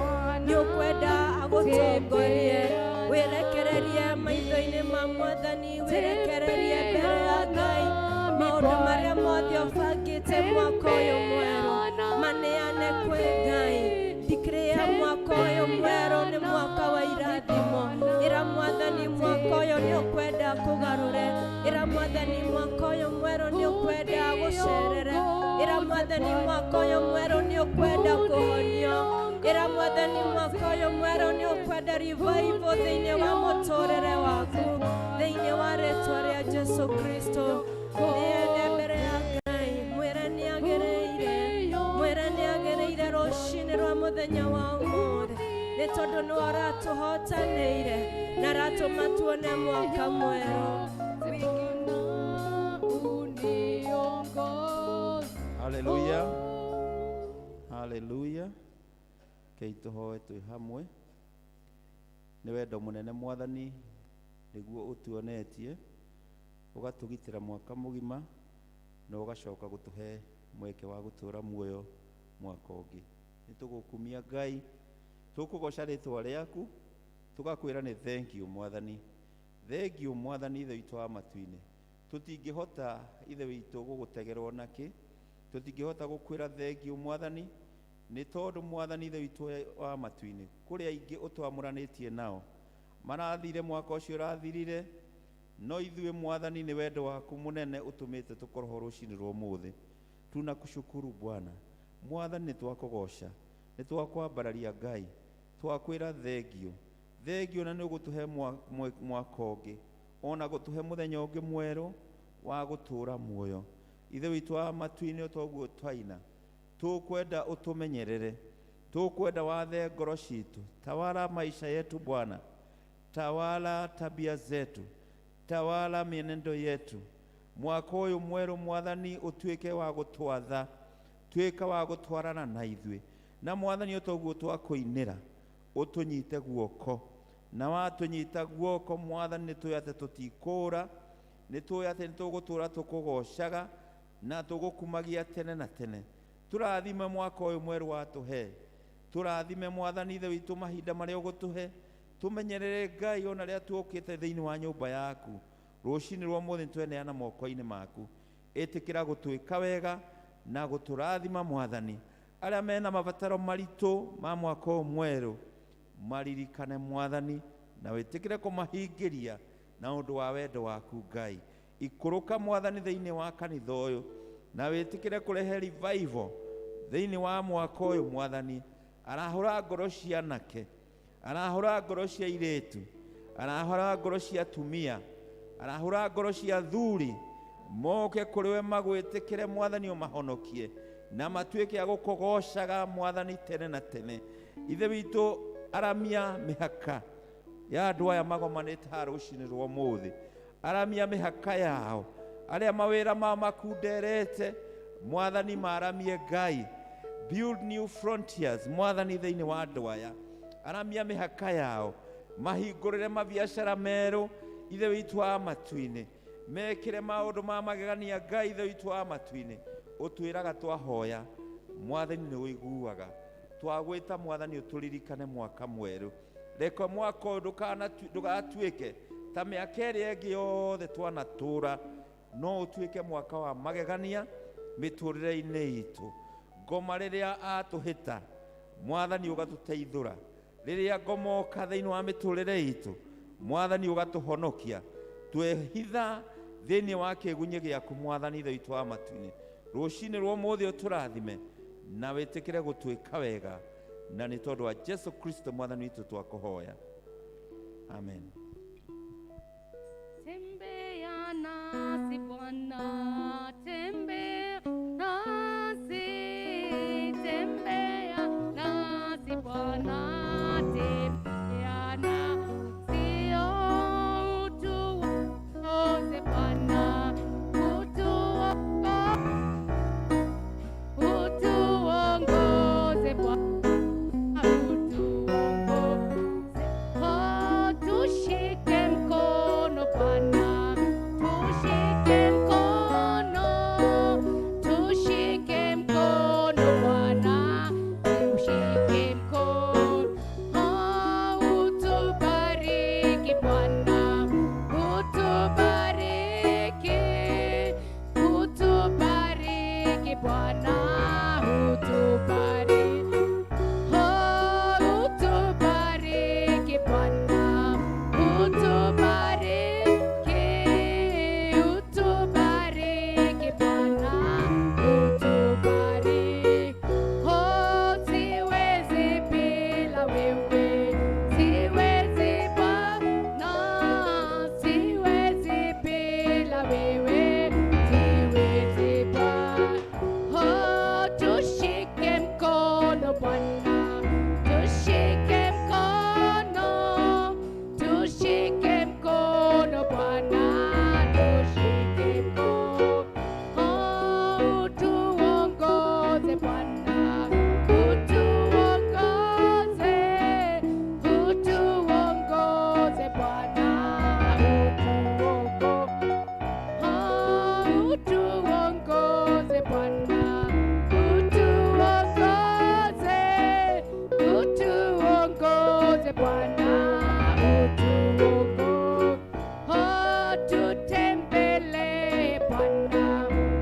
Nĩ ũkwenda agũtongorie, wĩrekererie maitho-inĩ ma Mwathani, wĩrekererie mbere ya Ngai maũndũ marĩa mothe ũbangĩte mwaka ũyũ mwerũ, maneane kwĩ Ngai. Declare mwaka ũyũ mwerũ nĩ mwaka wa irathimo. Ĩra Mwathani mwaka ũyũ nĩ ũkwenda kũgarũre. Ĩra Mwathani mwaka ũyũ mwerũ nĩ ũkwenda gũcerere. Ĩra Mwathani mwaka ũyũ mwerũ nĩ ũkwenda kũhonio. Ĩra Mwathani mwaka ũyũ mwerũ nĩ ũkwenda revival thĩinĩ wa mũtũrĩre waku, thĩinĩ wa rĩtwa rĩa Jesu Kristo. Nĩende mbere ya Ngai, mwĩre nĩ agĩrĩire, mwĩre nĩ agĩrĩire rũcinĩ rwa mũthenya wa ũmũthĩ, nĩ tondũ nĩwe ũratũhotanĩire na aratũma tuone mwaka mwerũ. Haleluya, haleluya. Kei tũhoe twĩ hamwe. Nĩ wendo mũnene Mwathani nĩguo ũtuonetie, ũgatũgitĩra mwaka mũgima na ũgacoka gũtũhe mweke wa gũtũra muoyo mwaka ũngĩ. Nĩ tũgũkumia Ngai, tũkũgoca rĩtwa rĩaku, tũgakwĩra nĩ thank you Mwathani. Thank you Mwathani Ithe witũ wa matu-inĩ. Tũtingĩhota Ithe witũ gũgũtegerwo nakĩ, tũtingĩhota gũkwĩra thank you Mwathani, nĩ tondũ Mwathani Ithe witũ wa matu-inĩ kũrĩ aingĩ ũtwamũranĩtie nao marathire mwaka ũcio ũrathirire, no ithuĩ Mwathani nĩ wendo waku mũnene ũtũmĩte tũkorwo ho rũcinĩ rwa ũmũthĩ. Tunakushukuru Bwana. Mwathani nĩ twakũgoca, nĩ twakwambararia Ngai, twakwĩra thengio thengio, na nĩ ũgũtũhe mwaka ũngĩ, ona gũtũhe mũthenya ũngĩ mwerũ wa gũtũra muoyo. Ithe witũ wa matu-inĩ, toguo twaina, tũkwenda ũtũmenyerere, tũkwenda wathe ngoro citũ. Tawala maisha yetu Bwana, tawala tabia zetu, tawala mienendo yetu. Mwaka ũyũ mwerũ Mwathani ũtuĩke wa gũtwatha, tuĩka wa gũtwarana na ithuĩ. Na Mwathani ũtoguo twakũinĩra, ũtũnyite guoko, na watũnyita guoko Mwathani nĩ tũĩ atĩ tũtikũũra, nĩ tũĩ atĩ nĩ tũgũtũra tũkũgocaga na tũgũkumagia tene na tene. Tũrathime mwaka ũyũ mwerũ watũhe, tũrathime Mwathani Ithe witũ mahinda marĩa ũgũtũhe, tũmenyerere Ngai ona rĩrĩa tuokĩte thĩinĩ wa nyũmba yaku. Rũcinĩ rwa ũmũthĩ nĩtweneana moko-inĩ maku, ĩtĩkĩra gũtwĩka wega na gũtũrathima Mwathani. Arĩa mena mabataro maritũ ma mwaka ũyũ mwerũ maririkane Mwathani, na wĩtĩkĩre kũmahingĩria na ũndũ wa wendo waku Ngai. Ikũrũka Mwathani thĩinĩ wa kanitha ũyũ, na wĩtĩkĩre kũrehe revival thĩinĩ wa mwaka ũyũ Mwathani. Arahũra ngoro cia anake, arahũra ngoro cia airĩtu, arahũra ngoro cia atumia, arahũra ngoro cia athuri, moke kũrĩ we magwĩtĩkĩre Mwathani ũmahonokie na matuĩke a gũkũgocaga Mwathani tene na tene. Ithe witũ, aramia mĩhaka ya andũ aya magomanĩte haha rũcinĩ rwa ũmũthĩ, aramia mĩhaka yao, arĩa mawĩra mao makunderete Mwathani maramie Ngai. Build new frontiers Mwathani thĩinĩ wa andũ aya, aramia mĩhaka yao, mahingũrĩre mabiacara merũ Ithe witũ wa matu-inĩ, mekĩre maũndũ ma magegania Ngai Ithe witũ wa matu-inĩ. Ũtwĩraga twahoya Mwathani nĩ ũiguaga, twagwĩta Mwathani ũtũririkane mwaka mwerũ. Reke mwaka ũyũ ndũgatuĩke ta mĩaka ĩrĩa ĩngĩ yothe twanatũra, no ũtuĩke mwaka wa magegania mĩtũrĩre-inĩ itũ. Ngoma rĩrĩa atũhĩta Mwathani ũgatũteithũra, rĩrĩa ngomoka thĩinĩ wa mĩtũrĩre itũ Mwathani ũgatũhonokia, twehitha thĩinĩ wa kĩgunyĩ gĩaku Mwathani Ithe witũ wa matu-inĩ. Rũcinĩ rwa ũmũthĩ ũtũrathime na wĩtĩkĩre gũtwĩka wega, na nĩ tondũ wa Jesu Kristo Mwathani witũ twakũhoya, amen. Tembea nasi Bwana, tembea nasi, tembea nasi Bwana, tembea nasi, oh, utuongoze Bwana, utuongoze Bwana, utuongoze, oh, tushike Bwana, utubariki, utubariki Bwana, utubariki. Oh, utubariki Bwana, utubariki, utubariki Bwana, utubariki. Oh, siwezi bila wewe, siwezi Bwana, siwezi bila wewe, siwezi Bwana. Oh, tushike mkono Bwana, tushike mkono, tushike mkono Bwana, tushike mkono. Oh, utuongoze Bwana, utuongoze, utuongoze Bwana, utuongoze. Oh, utuongoze Bwana, utuongoze, utuongoze Bwana, utuongoze. Oh, tutembelee Bwana,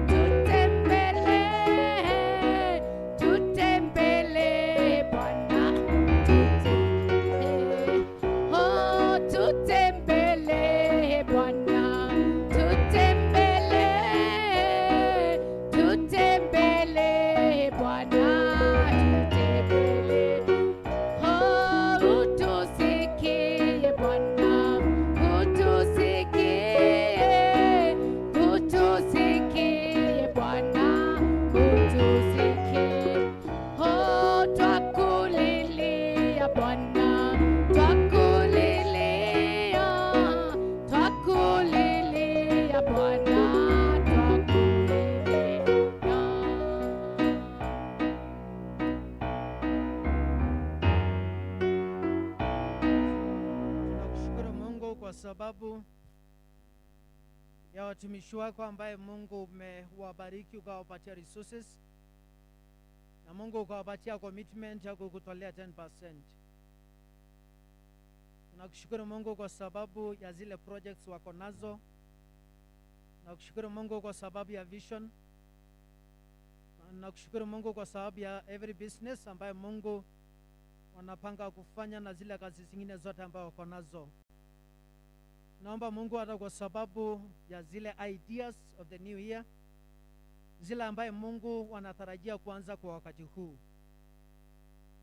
tutembelee, tutembelee Bwana, tutembelee. Oh, tutembelee Bwana, tutembelee, tutembelee Bwana, tutembelee. Oh, utusikie Bwana, utusikie, utusikie Bwana, utusikie. Oh, twakulilia Bwana, twakulilia, twakulilia Bwana, twakulilia. Tunakushukuru Mungu kwa sababu ya watumishi wako ambaye Mungu umewabariki ukawapatia resources na Mungu ukawapatia commitment ya kukutolea 10%. Tunakushukuru Mungu kwa sababu ya zile projects wako nazo. Tunakushukuru Mungu kwa sababu ya vision. Tunakushukuru Mungu kwa sababu ya every business ambayo Mungu wanapanga kufanya na zile kazi zingine zote ambayo wako nazo. Naomba Mungu hata kwa sababu ya zile ideas of the new year, zile ambaye Mungu wanatarajia kuanza kwa wakati huu.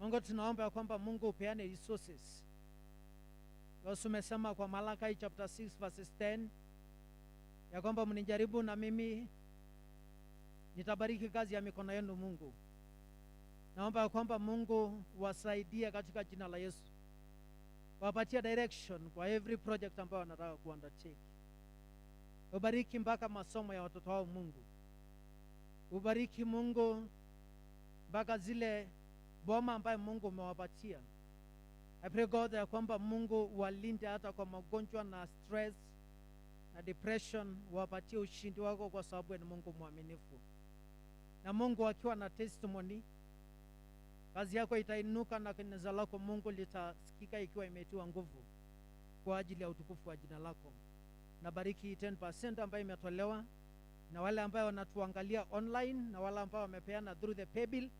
Mungu, tunaomba ya kwamba Mungu upeane resources. Yesu umesema kwa Malachi chapter 6 verses 10 ya kwamba mnijaribu na mimi nitabariki kazi ya mikono yenu. Mungu, naomba ya kwamba Mungu wasaidie katika jina la Yesu, wapatie direction kwa every project ambayo wanataka kuundertake. Ubariki mpaka masomo ya watoto wao Mungu, ubariki Mungu mpaka zile boma ambayo Mungu umewapatia. I pray, God, ya kwamba Mungu walinde hata kwa magonjwa na stress na depression, wapatie ushindi wako, kwa sababu ni Mungu mwaminifu. Na Mungu akiwa na testimony, kazi yako itainuka na kanisa lako Mungu litasikika ikiwa imetiwa nguvu kwa ajili ya utukufu wa jina lako. Na bariki 10% ambayo imetolewa na wale ambao wanatuangalia online na wale ambao wamepeana through the paybill.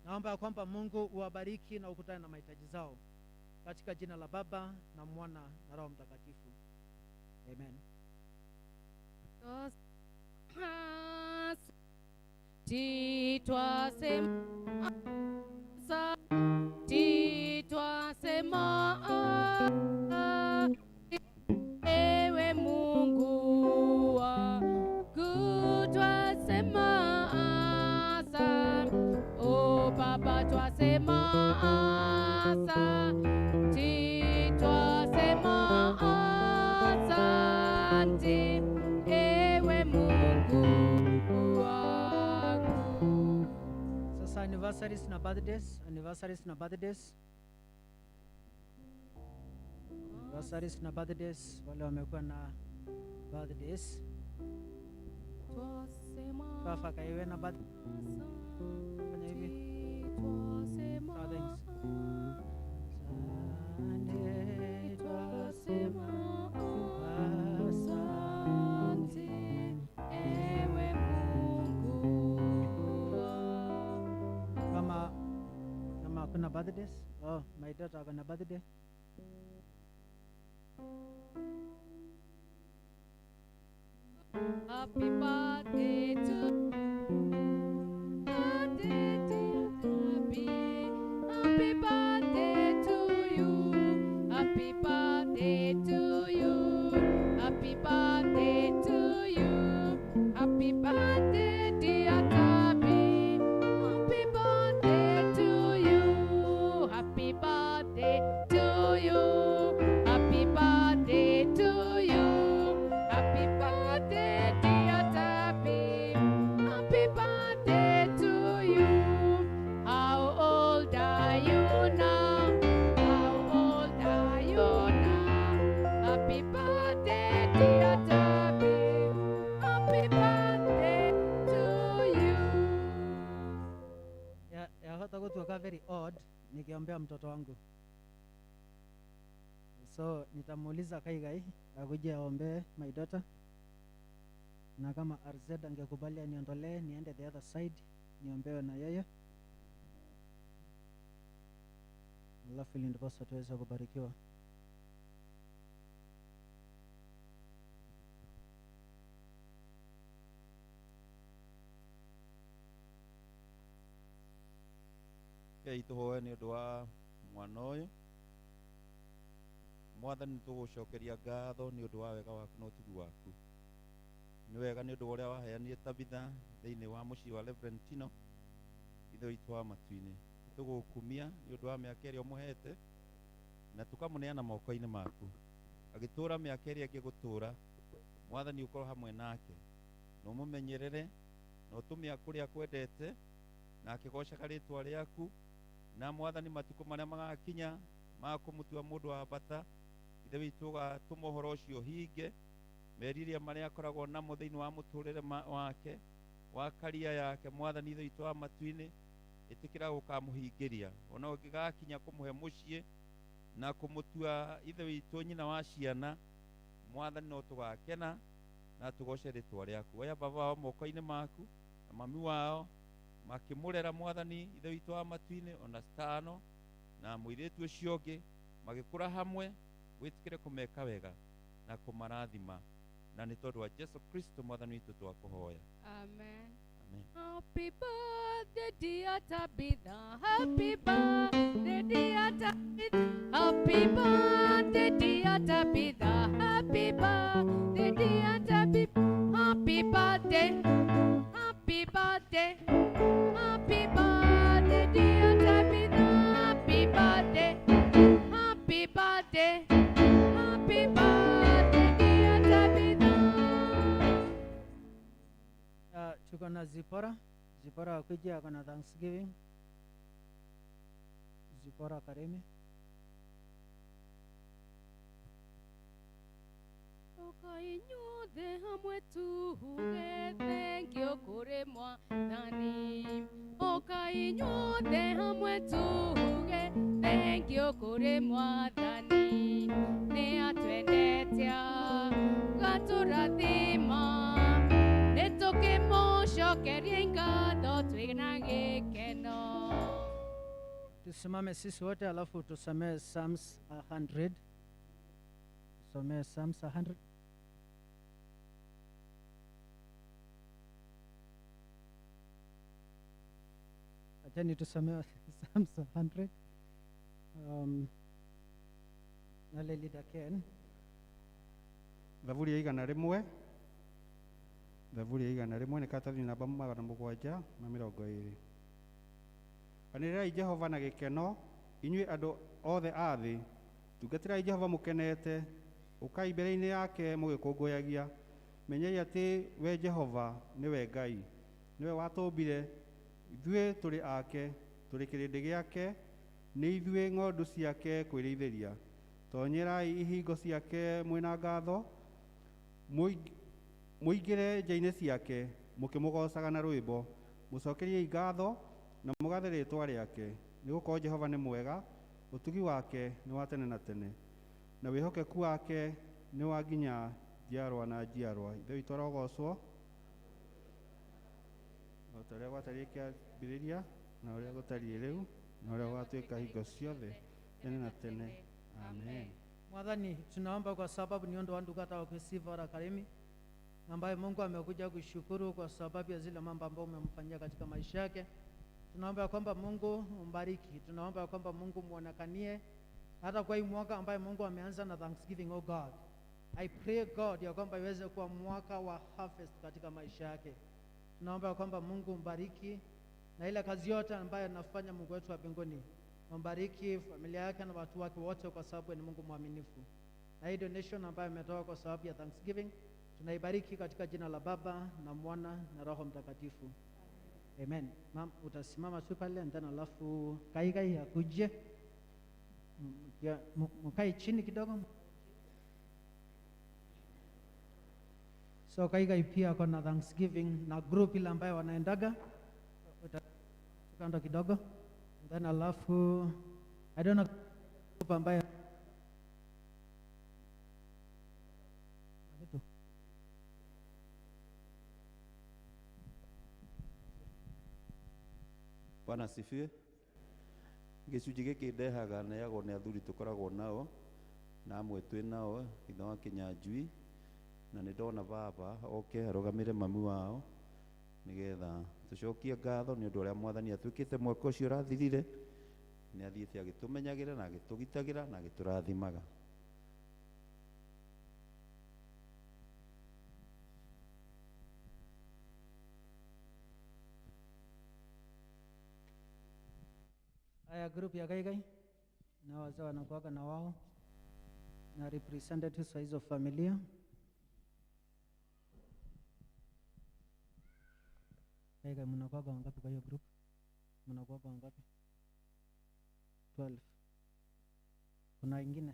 Naomba ya kwamba Mungu uwabariki na ukutane na mahitaji zao katika jina la Baba na Mwana na Roho Mtakatifu, amen. Titwasema ewe Mungu wangu, twasema asante. O Baba, twasema asante, twasema asante, ewe Mungu wangu. Sasa anniversaries na birthdays, anniversaries na birthdays, anniversaries na birthdays, wale wamekuwa na birthdays. Twasema Fafa kaiwe na birthday. Fanya hivi. Twasema Sawa, thanks. Asante, twasema. birthdays. Oh, my daughter ako na birthday. Happy birthday to birthday to happy happy birthday to you. Happy birthday to you. Happy birthday to you. Happy birthday dear Tabi. Happy birthday to you. Happy birthday to you. Happy birthday to you. Happy birthday dear Tabi. Happy birthday to you. How old are you now? How old are you now? Happy birthday dear Tabi. Happy birthday to you. Yahota gutuaka very odd nikiombea mtoto wangu, so nitamuuliza Kaigai akuje aombee my daughter, na kama RZ angekubali aniondolee niende the other side niombewe na yeye, alafu ili ndiposa tuweze kubarikiwa. Rekei tũhoe nĩ ũndũ wa mwana ũyũ. Mwathani, tũgũcokeria ngatho nĩ ũndũ wa wega waku na ũtugi waku. Nĩ wega nĩ ũndũ wa ũrĩa waheanire Tabitha thĩinĩ wa mũciĩ wa Reverend Tino, Ithe witũ wa matu-inĩ. Tũgũkumia nĩ ũndũ wa mĩaka ĩrĩa ũmũhete na tũkamũneana moko-inĩ maku. Agĩtũũra mĩaka ĩrĩa ĩngĩ gũtũũra, Mwathani ũkorwo hamwe nake na ũmũmenyerere na ũtũme akũre akwendete na akĩgocaga rĩtwa rĩaku. Na Mwathani, matukũ marĩa magakinya ma kũmũtua mũndũ wa bata, Ithe witũ ũgatũma ũhoro ũcio ũhinge, meriria marĩa akoragwo namo thĩinĩ wa mũtũrĩre wake wa karia yake. Mwathani Ithe witũ wa matu-inĩ, ĩtĩkĩra gũkamũhingĩria ona ũngĩgakinya kũmũhe mũciĩ na kũmũtua Ithe witũ nyina wa ciana. Mwathani, no tũgakena na tũgoce rĩtwa rĩaku. Oya baba wao moko-inĩ maku na mami wao makĩmũrera, Mwathani Ithe witũ wa matu-inĩ, ona Stano na mũirĩtu ũcio ũngĩ magĩkũra hamwe, wĩtĩkĩre kũmeka wega na kũmarathima, na nĩ tondũ wa Jesu Kristo Mwathani witũ twakũhoya. Amen. Amen. Happy birthday dear Tabitha. Happy birthday dear Tabitha. Happy birthday dear Tabitha. Happy birthday dear Tabitha. Happy birthday. Happy birthday. Happy birthday dear Tabitha. Happy birthday. Happy birthday. Happy birthday dear Tabitha. Tuko na Zipora. Zipora akuje ako na Thanksgiving. Zipora Karimi. Ũka inyuothe hamwe tuge thengio kũrĩ Mwathani. Ũka inyuothe hamwe tuge thengio kũrĩ Mwathani. Nĩ atwendete agatũrathima, nĩ tũkĩmũcokeria ngatho twĩna gĩkeno. Tusimame sisi wote alafu tusomee Psalms 100. Tusomee Psalms 100. Achani tusomee Psalms 100. Nale leader Ken. Thaburi ya 100. Thaburi ya 100 nĩ karatathi namba 720. Anĩrĩrai Jehova na gĩkeno, inyuĩ andũ othe a thĩ. Tungatĩrai Jehova mũkenete, ũkai mbere-inĩ yake mũgĩkũngũyagia. Menyai atĩ we Jehova nĩwe Ngai, nĩwe watũmbire, ithuĩ tũrĩ ake, tũrĩ kĩrĩndĩ gĩake, nĩ ithuĩ ng'ondu ciake kwĩrĩithĩria. Tonyerai ihingo ciake mwĩna ngatho, mũingĩre nja-inĩ ciake mũkĩmũgoocaga na rwĩmbo. Mũcokeriei ngatho na mũgathe rĩĩtwa rĩake, nĩgũkorwo Jehova nĩ mwega, ũtugi wake nĩ wa tene na tene, na wĩhokeku wake nĩ wa nginya njiarwa na njiarwa. Ithe witũ arogocwo o ta ũrĩa gwatariĩ kĩambĩrĩria na ũrĩa gũtariĩ rĩu Na ũrĩa ũgatuĩka hingo ciothe tene na tene. Amen. Mwathani, tunaomba kwa sababu ni ndo wandu kata wa Zipora Karimi ambaye Mungu amekuja kushukuru kwa sababu ya zile mambo ambayo umemfanyia katika maisha yake. Tunaomba ya kwamba Mungu umbariki, tunaomba ya kwamba Mungu muonekanie hata kwa hii mwaka ambaye Mungu ameanza na Thanksgiving. Oh God, I pray God ya kwamba iweze kuwa mwaka wa harvest katika maisha yake. Tunaomba ya kwamba Mungu umbariki na ile kazi yote ambayo anafanya. Mungu wetu wa mbinguni, mbariki familia yake na watu wake wote, kwa sababu ni Mungu mwaminifu. Na hii donation ambayo imetoka kwa sababu ya Thanksgiving tunaibariki katika jina la Baba na Mwana na Roho Mtakatifu. Amen. Mam, utasimama tu pale and then alafu Kaikai akuje. Mkae chini kidogo. So Kaikai pia ako na Thanksgiving na group ile ambayo wanaendaga. Kando kidogo. And then alafu I don't know group ambayo Bwana asifiwe. Gĩcunjĩ gĩkĩ ndehaga neagwo nĩ athuri tũkoragwo nao na amwe twĩ nao ithe wa Kĩnyanjui, na nĩ ndona baba oke arũgamĩre mami wao nĩgetha tũcokie ngatho nĩ ũndũ ũrĩa Mwathani atuĩkĩte mwaka ũcio ũrathirire. Nĩ athiĩte agĩtũmenyagĩra na agĩtũgitagĩra na agĩtũrathimaga. Aya, group ya Kaikai na wazee wanakuwaga na wao na representatives wa hizo familia. Kaikai, mnakuwaga wangapi kwa hiyo group? Mnakuwaga wangapi? 12. Kuna wengine?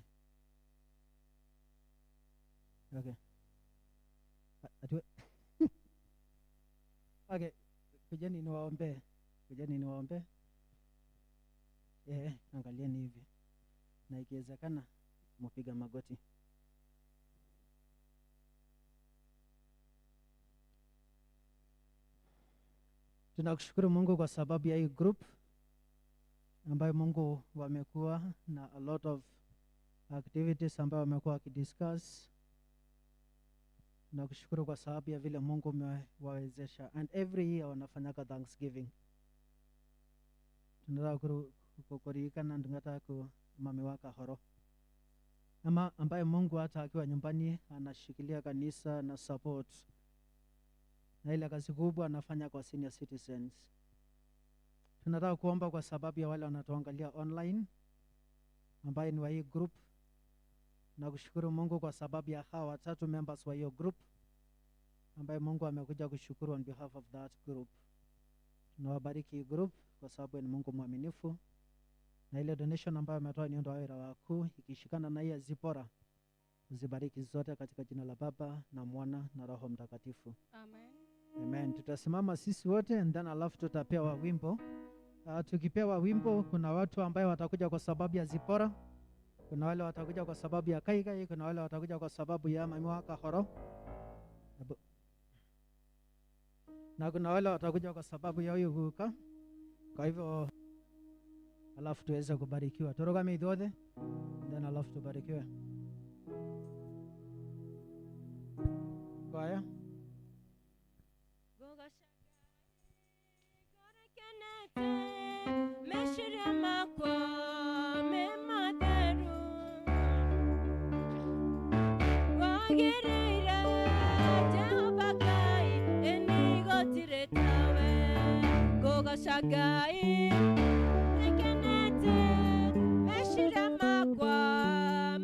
Okay. Okay, kujeni niwaombee. Kujeni niwaombee. Angalieni hivi. Na ikiwezekana mpiga magoti. Tunakushukuru Mungu kwa sababu ya hii group ambayo Mungu wamekuwa na a lot of activities ambayo wamekuwa wakidiscuss. Tunakushukuru kwa sababu ya vile Mungu umewawezesha, and every year wanafanyaka Thanksgiving. Tunataka kukurikana ndungata ku mami waka horo ama ambaye Mungu hata akiwa nyumbani anashikilia kanisa na support na ile kazi kubwa anafanya kwa senior citizens. Tunataka kuomba kwa sababu ya wale wanatuangalia online ambaye ni wa hii group, na kushukuru Mungu kwa sababu ya hawa watatu members wa hiyo group ambaye Mungu amekuja kushukuru on behalf of that group. Tunawabariki group kwa sababu ni Mungu mwaminifu, na ile donation ambayo ametoa ni ndio wao wakuu, ikishikana na hii ya Zipora, uzibariki zote katika jina la Baba na Mwana na Roho Mtakatifu. Amen. Amen. Tutasimama sisi wote and then alafu tutapewa wimbo. Tukipewa wimbo, kuna watu ambayo watakuja kwa sababu ya Zipora, kuna wale watakuja kwa sababu ya Kaikai, kuna wale watakuja kwa sababu ya mami waka horo, na kuna wale watakuja kwa sababu ya huyu guka. Kwa hivyo alafu tuweze kubarikiwa. Turugame ithuothe then alafu tubarikiwe. Kwaya. Meshire makwa me matheru wagereire Jehova Ngai eni gotire tawe ngogoca Ngai rekenete meshire makwa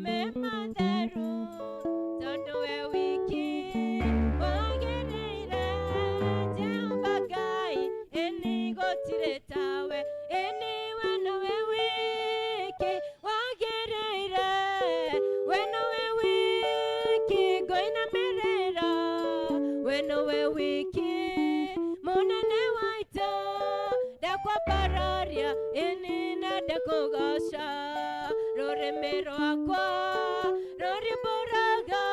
me matheru tondu we wiki wagereire Jehova Ngai eni gotire tawe eni we nowe wiki wagereire we nowe wiki ngoinamĩrĩra we nowe wiki mũnene wa ita ndakwambararia ĩni na ndakũgoca rũrĩmĩ rwakwa rũrimbũraga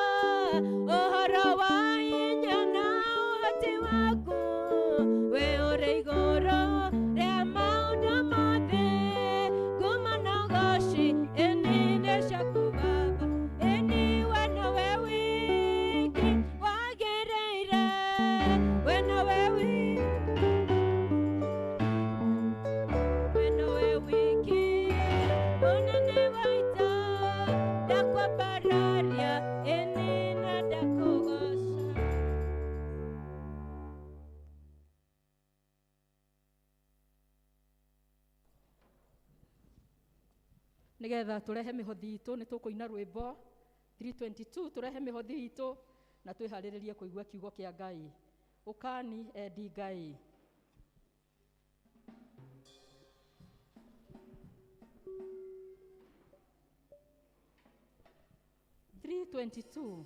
ũhoro wa hinya na ũhoti waku we ũrĩ igũrũ rĩa maũndũ mothe Nigetha turehe mihothi itu ni tukuina rwimbo 322 turehe mihothi itu na twihariririe kuigua kiugo kia Ngai. Ukani endi Ngai. 322.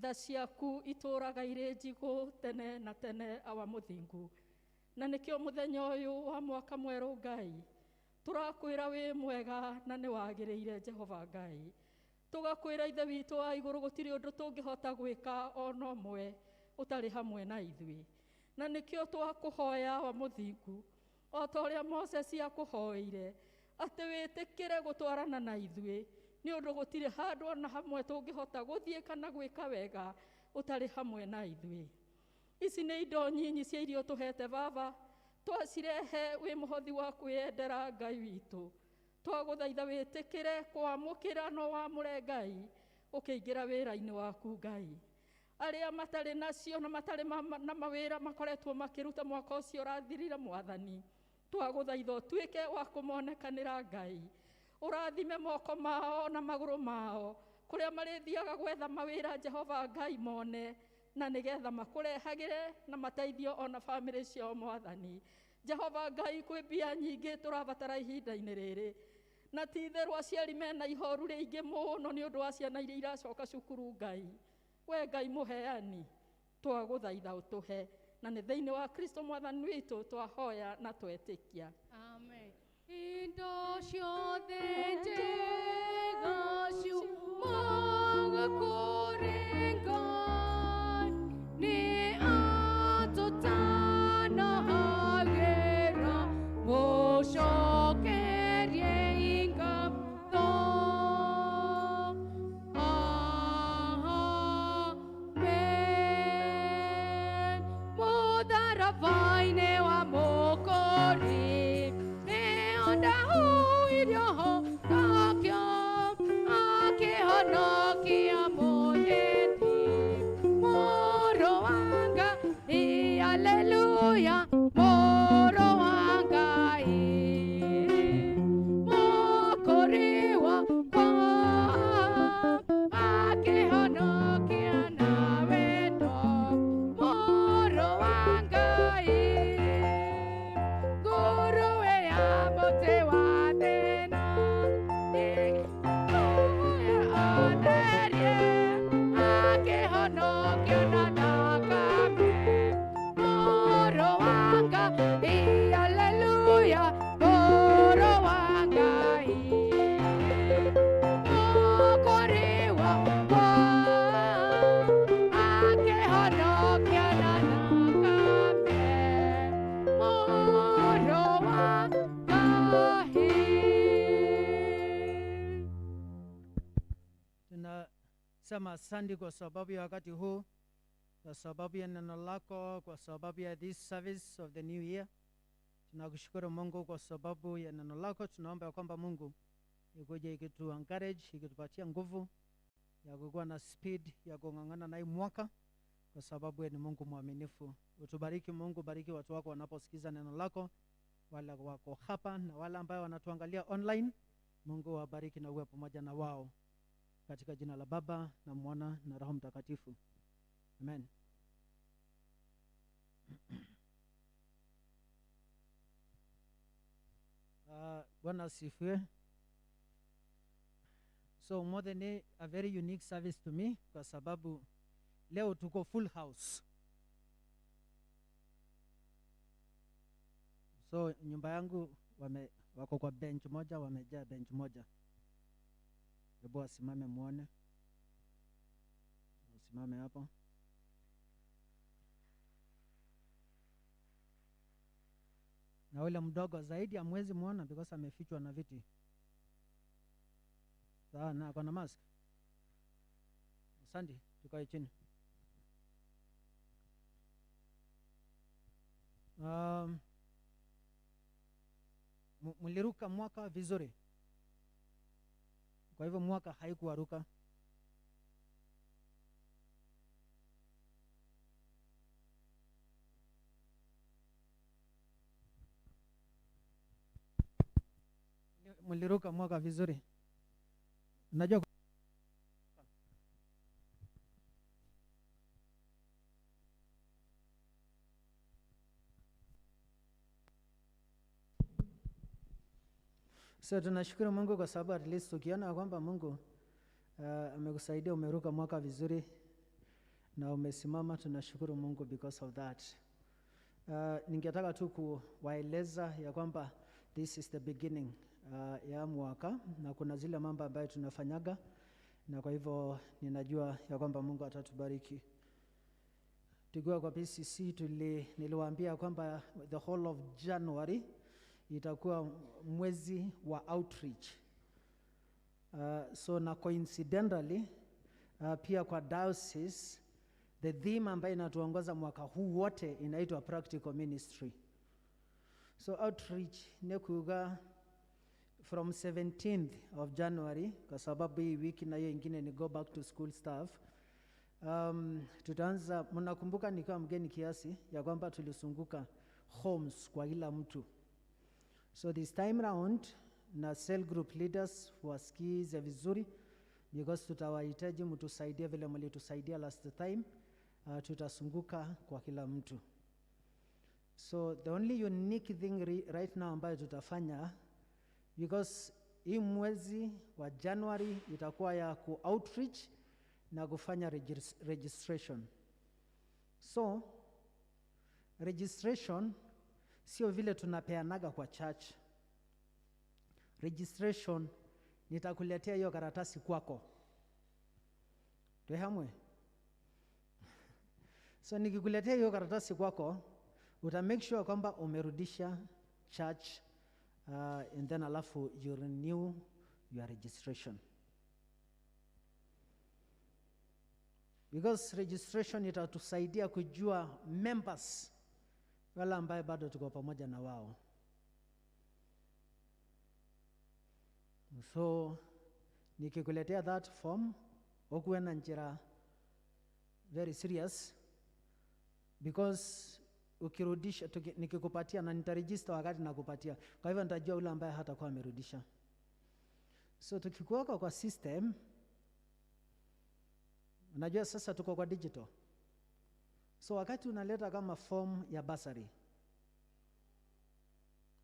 Tha ciaku itũraga irĩ njigũ tene na tene awa mũthingu na nĩkĩo mũthenya ũyũ wa mwaka mwerũ Ngai tũrakwĩra wĩ mwega na nĩ wagĩrĩire Jehova Ngai tũgakwĩra ithe witũ wa igũrũ gũtirĩ ũndũ tũngĩhota gwĩka ona ũmwe ũtarĩ hamwe na ithuĩ na nĩkĩo twakũhoya wa mũthingu o ta ũrĩa Moses akũhoeire atĩ wĩtĩkĩre gũtwarana na ithuĩ nĩ ũndũ gũtirĩ handũ ona hamwe tũngĩhota gũthiĩ kana gwĩka wega ũtarĩ hamwe na ithuĩ. Ici nĩ indo nyinyi cia irio tũhete baba twacirehe wĩ mũhothi wa kwĩyendera Ngai witũ twagũthaitha wĩtĩkĩre kwamũkĩra no wamũre Ngai ũkĩingĩra wĩra-inĩ waku Ngai. Arĩa matarĩ nacio na matarĩ na mawĩra makoretwo makĩruta mwaka ũcio ũrathirire Mwathani twagũthaitha ũtuĩke wa kũmonekanĩra Ngai ũrathime moko mao na magũrũ mao kũrĩa marĩthiaga gwetha mawĩra Jehova Ngai mone na nĩgetha makũrehagĩre na mateithio ona bamĩrĩ ciao Mwathani. Jehova Ngai kwĩ mbia nyingĩ tũrabatara ihinda-inĩ rĩrĩ na ti itherũ aciari mena ihoru rĩingĩ mũno nĩ ũndũ wa ciana iria iracoka cukuru Ngai. We Ngai mũheani twagũthaitha ũtũhe na nĩ thĩinĩ wa Kristo Mwathani witũ twahoya na twetĩkia. Amen. Indo ciothe njega ciumaga kũrĩ Ngai nĩ atũtanahagĩra mũcokerie ngatho. Tunasema asante kwa sababu ya wakati huu, kwa sababu ya neno lako, kwa sababu ya this service of the new year. Tunakushukuru Mungu kwa sababu ya neno lako. Tunaomba ya kwamba Mungu ikuje ikitu encourage, ikitupatia nguvu ya kukuwa na speed ya kung'ang'ana na hii mwaka, kwa sababu wewe ni Mungu mwaminifu. Utubariki Mungu, bariki watu wako wanaposikiza neno lako, wale wako hapa na wale ambao wanatuangalia online. Mungu wabariki na uwe pamoja na wao, katika jina la Baba na Mwana na Roho Mtakatifu, amen. Bwana asifiwe. So more than a very unique service to me, kwa sababu leo tuko full house. So nyumba yangu wako kwa bench moja, wamejaa bench moja. Hebu wasimame muone, wasimame hapo. Na ule mdogo zaidi hamwezi muona because amefichwa na viti. Sawa, na ako na mask. Asante, tukae chini. Mliruka mwaka vizuri. Kwa hivyo mwaka haikuwaruka. Mliruka mwaka vizuri. Unajua so tunashukuru Mungu kwa sababu at least ukiona kwamba Mungu amekusaidia umeruka mwaka vizuri na umesimama, tunashukuru Mungu because of that. Ningetaka tu kuwaeleza ya kwamba this is the beginning ya mwaka, na kuna zile mambo ambayo tunafanyaga, na kwa hivyo ninajua ya kwamba Mungu atatubariki. Tukiwa kwa PCC niliwaambia kwamba the whole of January itakuwa mwezi wa outreach. So na coincidentally pia kwa diocese the theme ambayo inatuongoza mwaka huu wote inaitwa practical ministry. So outreach ni kuga from 17th of January, kwa sababu hii wiki na hiyo ingine ni go back to school staff. Tutaanza, mnakumbuka nikiwa mgeni kiasi ya kwamba tulisunguka homes kwa kila mtu. So this time round na cell group leaders wasikize vizuri, because tutawahitaji mtusaidie vile mlitusaidia last time. Tutasunguka kwa kila mtu. So the only unique thing right now ambayo tutafanya, because hii mwezi wa January itakuwa ya ku outreach na kufanya registration. So registration sio vile tunapeanaga kwa church. Registration nitakuletea hiyo karatasi kwako. Tuhamwe. So nikikuletea hiyo karatasi kwako, uta make sure kwamba umerudisha church, and then alafu you renew your registration. Because registration itatusaidia kujua members wala ambaye bado tuko pamoja na wao. So nikikuletea that form, ukuwe na njira very serious, because ukirudisha, nikikupatia na nitaregister wakati nakupatia. Kwa hivyo nitajua yule ambaye hatakuwa amerudisha. So tukikuweka kwa system, unajua sasa tuko kwa digital. So wakati unaleta kama form ya bursary,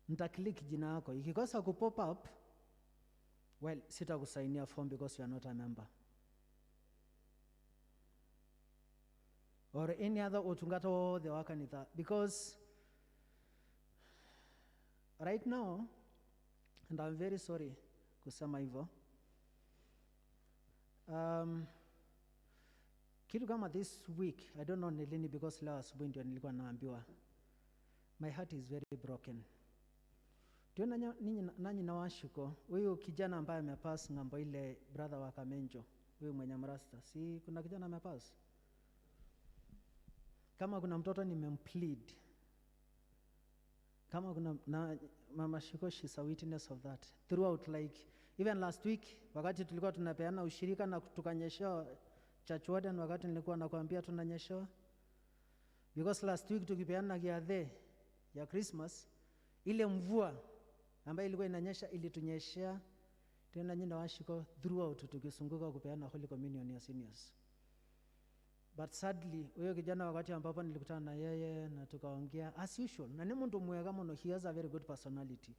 nita-click jina yako. Ikikosa ku pop up, well, sitakusainia form because you are not a member. Or any other utungata wothe wa kanitha, because right now, and I'm very sorry kusema hivyo, kitu kama this week, I don't know ni lini because leo asubuhi ndio nilikuwa naambiwa, my heart is very broken. Tuona ninyi nanyi na washiko, huyu kijana ambaye amepass ng'ambo ile, brother wa Kamenjo. Huyu mwenye mrasta, si kuna kijana amepass? Kama kuna mtoto nimemplead, kama kuna na Mama Shiko, she's a witness of that throughout. Like even last week wakati tulikuwa tunapeana ushirika na tukanyeshewa church warden, wakati nilikuwa nakwambia tunanyeshewa, because last week tukipeana giathe ya Christmas, ile mvua ambayo ilikuwa inanyesha ilitunyeshea tena nyinda washiko throughout tukisunguka kupeana Holy Communion ya seniors. But sadly huyo kijana, wakati ambapo nilikutana na yeye na tukaongea as usual, na ni mtu mwega muno, he has a very good personality.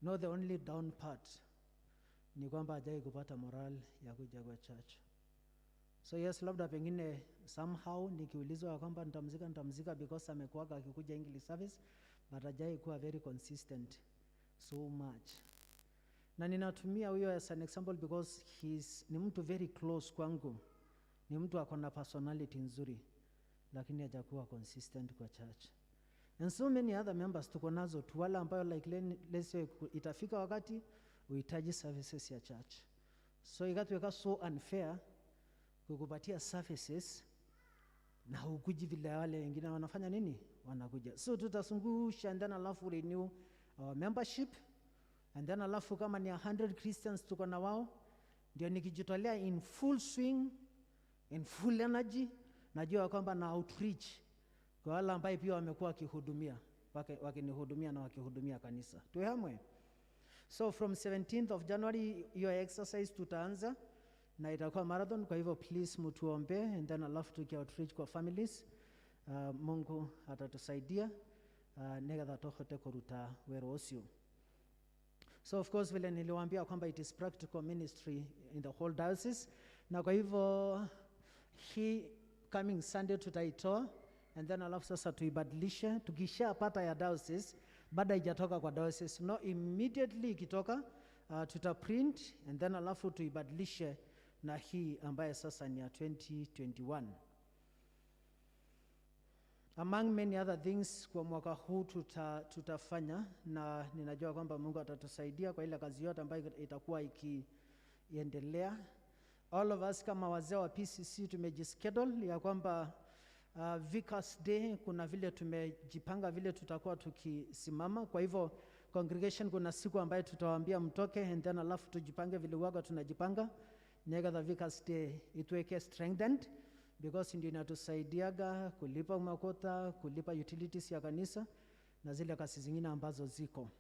No, the only down part ni kwamba hajai kupata moral ya kuja kwa church. So yes, labda pengine somehow nikiulizwa kwamba nitamzika, nitamzika because amekuwaga akikuja English service, but hajai kuwa very consistent so much. Na ninatumia huyo as an example because he's ni mtu very close kwangu, ni mtu ako na personality nzuri, lakini hajakuwa consistent kwa church. And so many other members tuko nazo tu, wale ambayo like let's say itafika wakati uhitaji services ya church, so ikatuweka so unfair kukupatia services na hukuji vile wale wengine wanafanya nini, wanakuja. So tutazungusha and then alafu renew our membership, and then alafu kama ni 100 Christians tuko na wao, ndio nikijitolea in full swing, in full energy, najua kwamba na outreach kwa wale ambaye pia wamekuwa wakihudumia, wakinihudumia na wakihudumia kanisa. Tuhamwe. So from 17th of January hiyo exercise tutaanza na itakuwa marathon. Kwa hivyo please mtuombe, and then alafu tuki outreach kwa families, Mungu atatusaidia nigetha tuhote kuruta wĩra ũcio. So of course vile niliwaambia kwamba it is practical ministry in the whole diocese, na kwa hivyo hii coming Sunday tutaitoa and then alafu sasa tuibadilishe. Tukishapata ya diocese, baada haijatoka kwa diocese, no, immediately ikitoka, tuta print and then alafu tuibadilishe na hii ambaye sasa ni ya 2021. Among many other things kwa mwaka huu tutafanya, na ninajua kwamba Mungu atatusaidia kwa ile kazi yote ambayo itakuwa ikiendelea. All of us kama wazee wa PCC tumejischedule ya kwamba Vicars Day kuna vile tumejipanga vile tutakuwa tukisimama. Kwa hivyo congregation, kuna siku ambayo tutawaambia mtoke and then alafu tujipange vile waga tunajipanga nigetha Vicars Day ituweke strengthened, because ndio inatusaidiaga kulipa makota, kulipa utilities ya kanisa na zile kazi zingine ambazo ziko.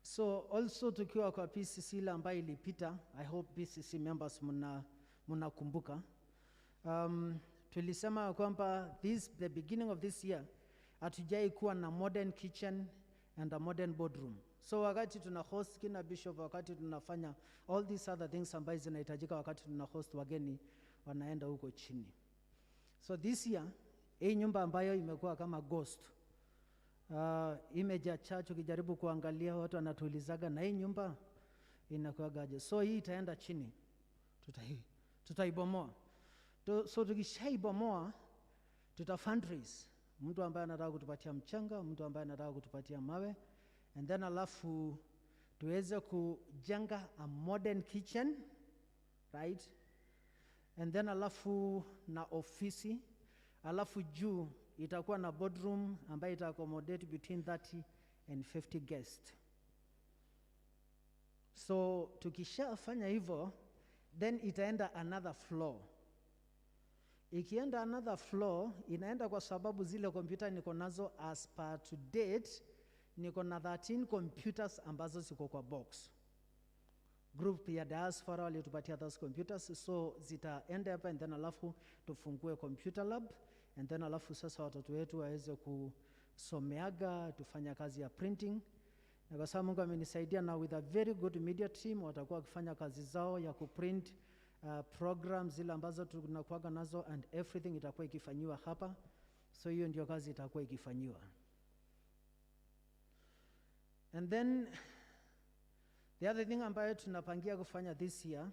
So also tukiwa kwa PCC ile ambayo ilipita, I hope PCC members mnakumbuka. Tulisema kwamba the beginning of this year hatujai kuwa na modern kitchen and a modern boardroom. So wakati tuna host kina bishop, wakati tunafanya all these other things ambazo zinahitajika, wakati tuna host wageni wanaenda huko chini. So this year hii nyumba ambayo imekuwa kama ghost, imejaa church, ukijaribu kuangalia watu wanatuulizaga na hii nyumba inakuwagaje? So hii itaenda chini, tutaibomoa. So tukishaibomoa tuta fundraise, mtu ambaye anataka kutupatia mchanga, mtu ambaye anataka kutupatia mawe, and then alafu tuweze kujenga a modern kitchen, right? And then alafu na ofisi, alafu juu itakuwa na boardroom ambayo ita accommodate between 30 and 50 guests. So tukishafanya hivyo, then itaenda another floor. Ikienda another floor, inaenda kwa sababu zile kompyuta niko nazo as per to date, niko na 13 computers ambazo ziko kwa box. Group ya diaspora walitupatia those computers, so zitaenda hapa and then alafu tufungue computer lab, and then alafu sasa watoto wetu waweze kusomeaga, tufanya kazi ya printing. Na kwa sababu Mungu amenisaidia na with a very good media team, watakuwa wakifanya kazi zao ya kuprint programs zile ambazo tunakuwaga nazo, and everything itakuwa ikifanyiwa hapa. So hiyo ndio kazi itakuwa ikifanyiwa. And then the other thing ambayo tunapangia kufanya this year,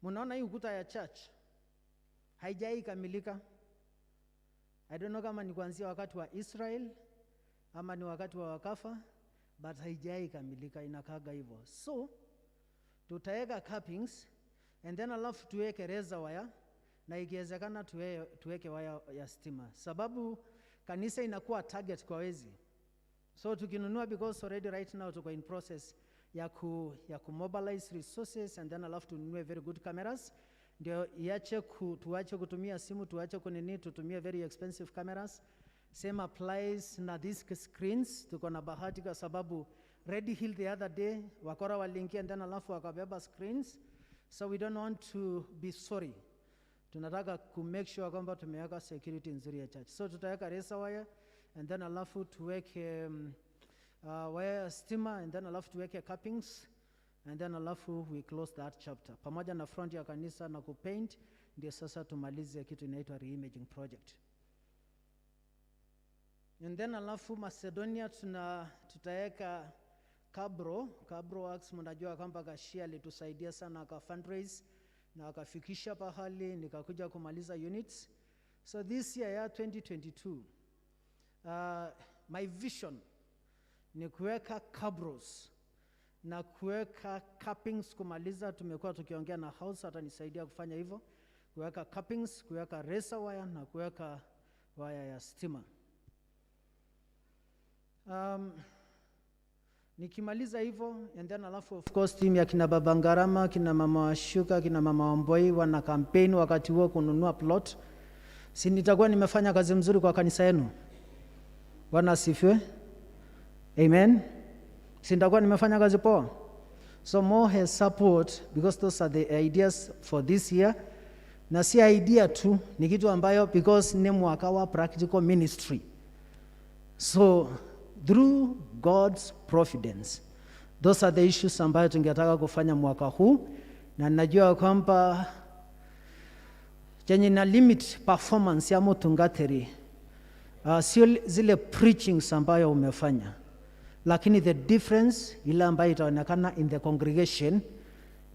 munaona hii ukuta ya church haijai kamilika. I don't know kama ni kuanzia wakati wa Israel ama ni wakati wa wakafa But haijai kamilika, inakaga hivyo. So tutaweka cappings and then alafu tuweke razor wire na ikiwezekana tuweke waya ya stima, sababu kanisa inakuwa target kwa wezi. So tukinunua, because already right now tuko in process ya ku mobilize resources and then alafu tununue very good cameras, ndio tuache kutumia simu, tuache kunini, tutumie very expensive cameras. Same applies na these screens. Tuko na bahati kwa sababu Red Hill the other day wakora waliingia and then alafu wakabeba screens, so we don't want to be sorry. Tunataka ku make sure kwamba tumeweka security nzuri ya church. So tutaweka razor wire and then alafu tuweke wire ya stima and then alafu tuweke cappings and then alafu we close that chapter pamoja na front ya kanisa na kupaint, ndio sasa tumalize kitu inaitwa reimaging project. And then alafu Macedonia tutaweka cabro. Cabro works, mnajua kwamba Gashia alitusaidia sana aka fundraise na akafikisha pahali nikakuja kumaliza units. So this year ya 2022, my vision ni kuweka cabros na kuweka cappings kumaliza. Tumekuwa tukiongea na house, atanisaidia kufanya hivyo, kuweka cappings, kuweka razor wire na kuweka waya ya stima. Nikimaliza hivyo and then alafu of course team ya kina Baba Ngarama, kina mama Washuka, kina mama Wamboi wana campaign wakati huo kununua plot. Si nitakuwa nimefanya kazi mzuri kwa kanisa yenu? Bwana asifiwe. Amen. Si nitakuwa nimefanya kazi poa? So more has support because those are the ideas for this year. Na si idea tu, ni kitu ambayo because ni mwaka wa practical ministry. So through God's providence, those are the issues ambayo tungetaka kufanya mwaka huu, na najua kwamba chenye na limit performance ya mutungatiri sio zile preachings ambayo umefanya, lakini the difference ile ambayo itaonekana in the congregation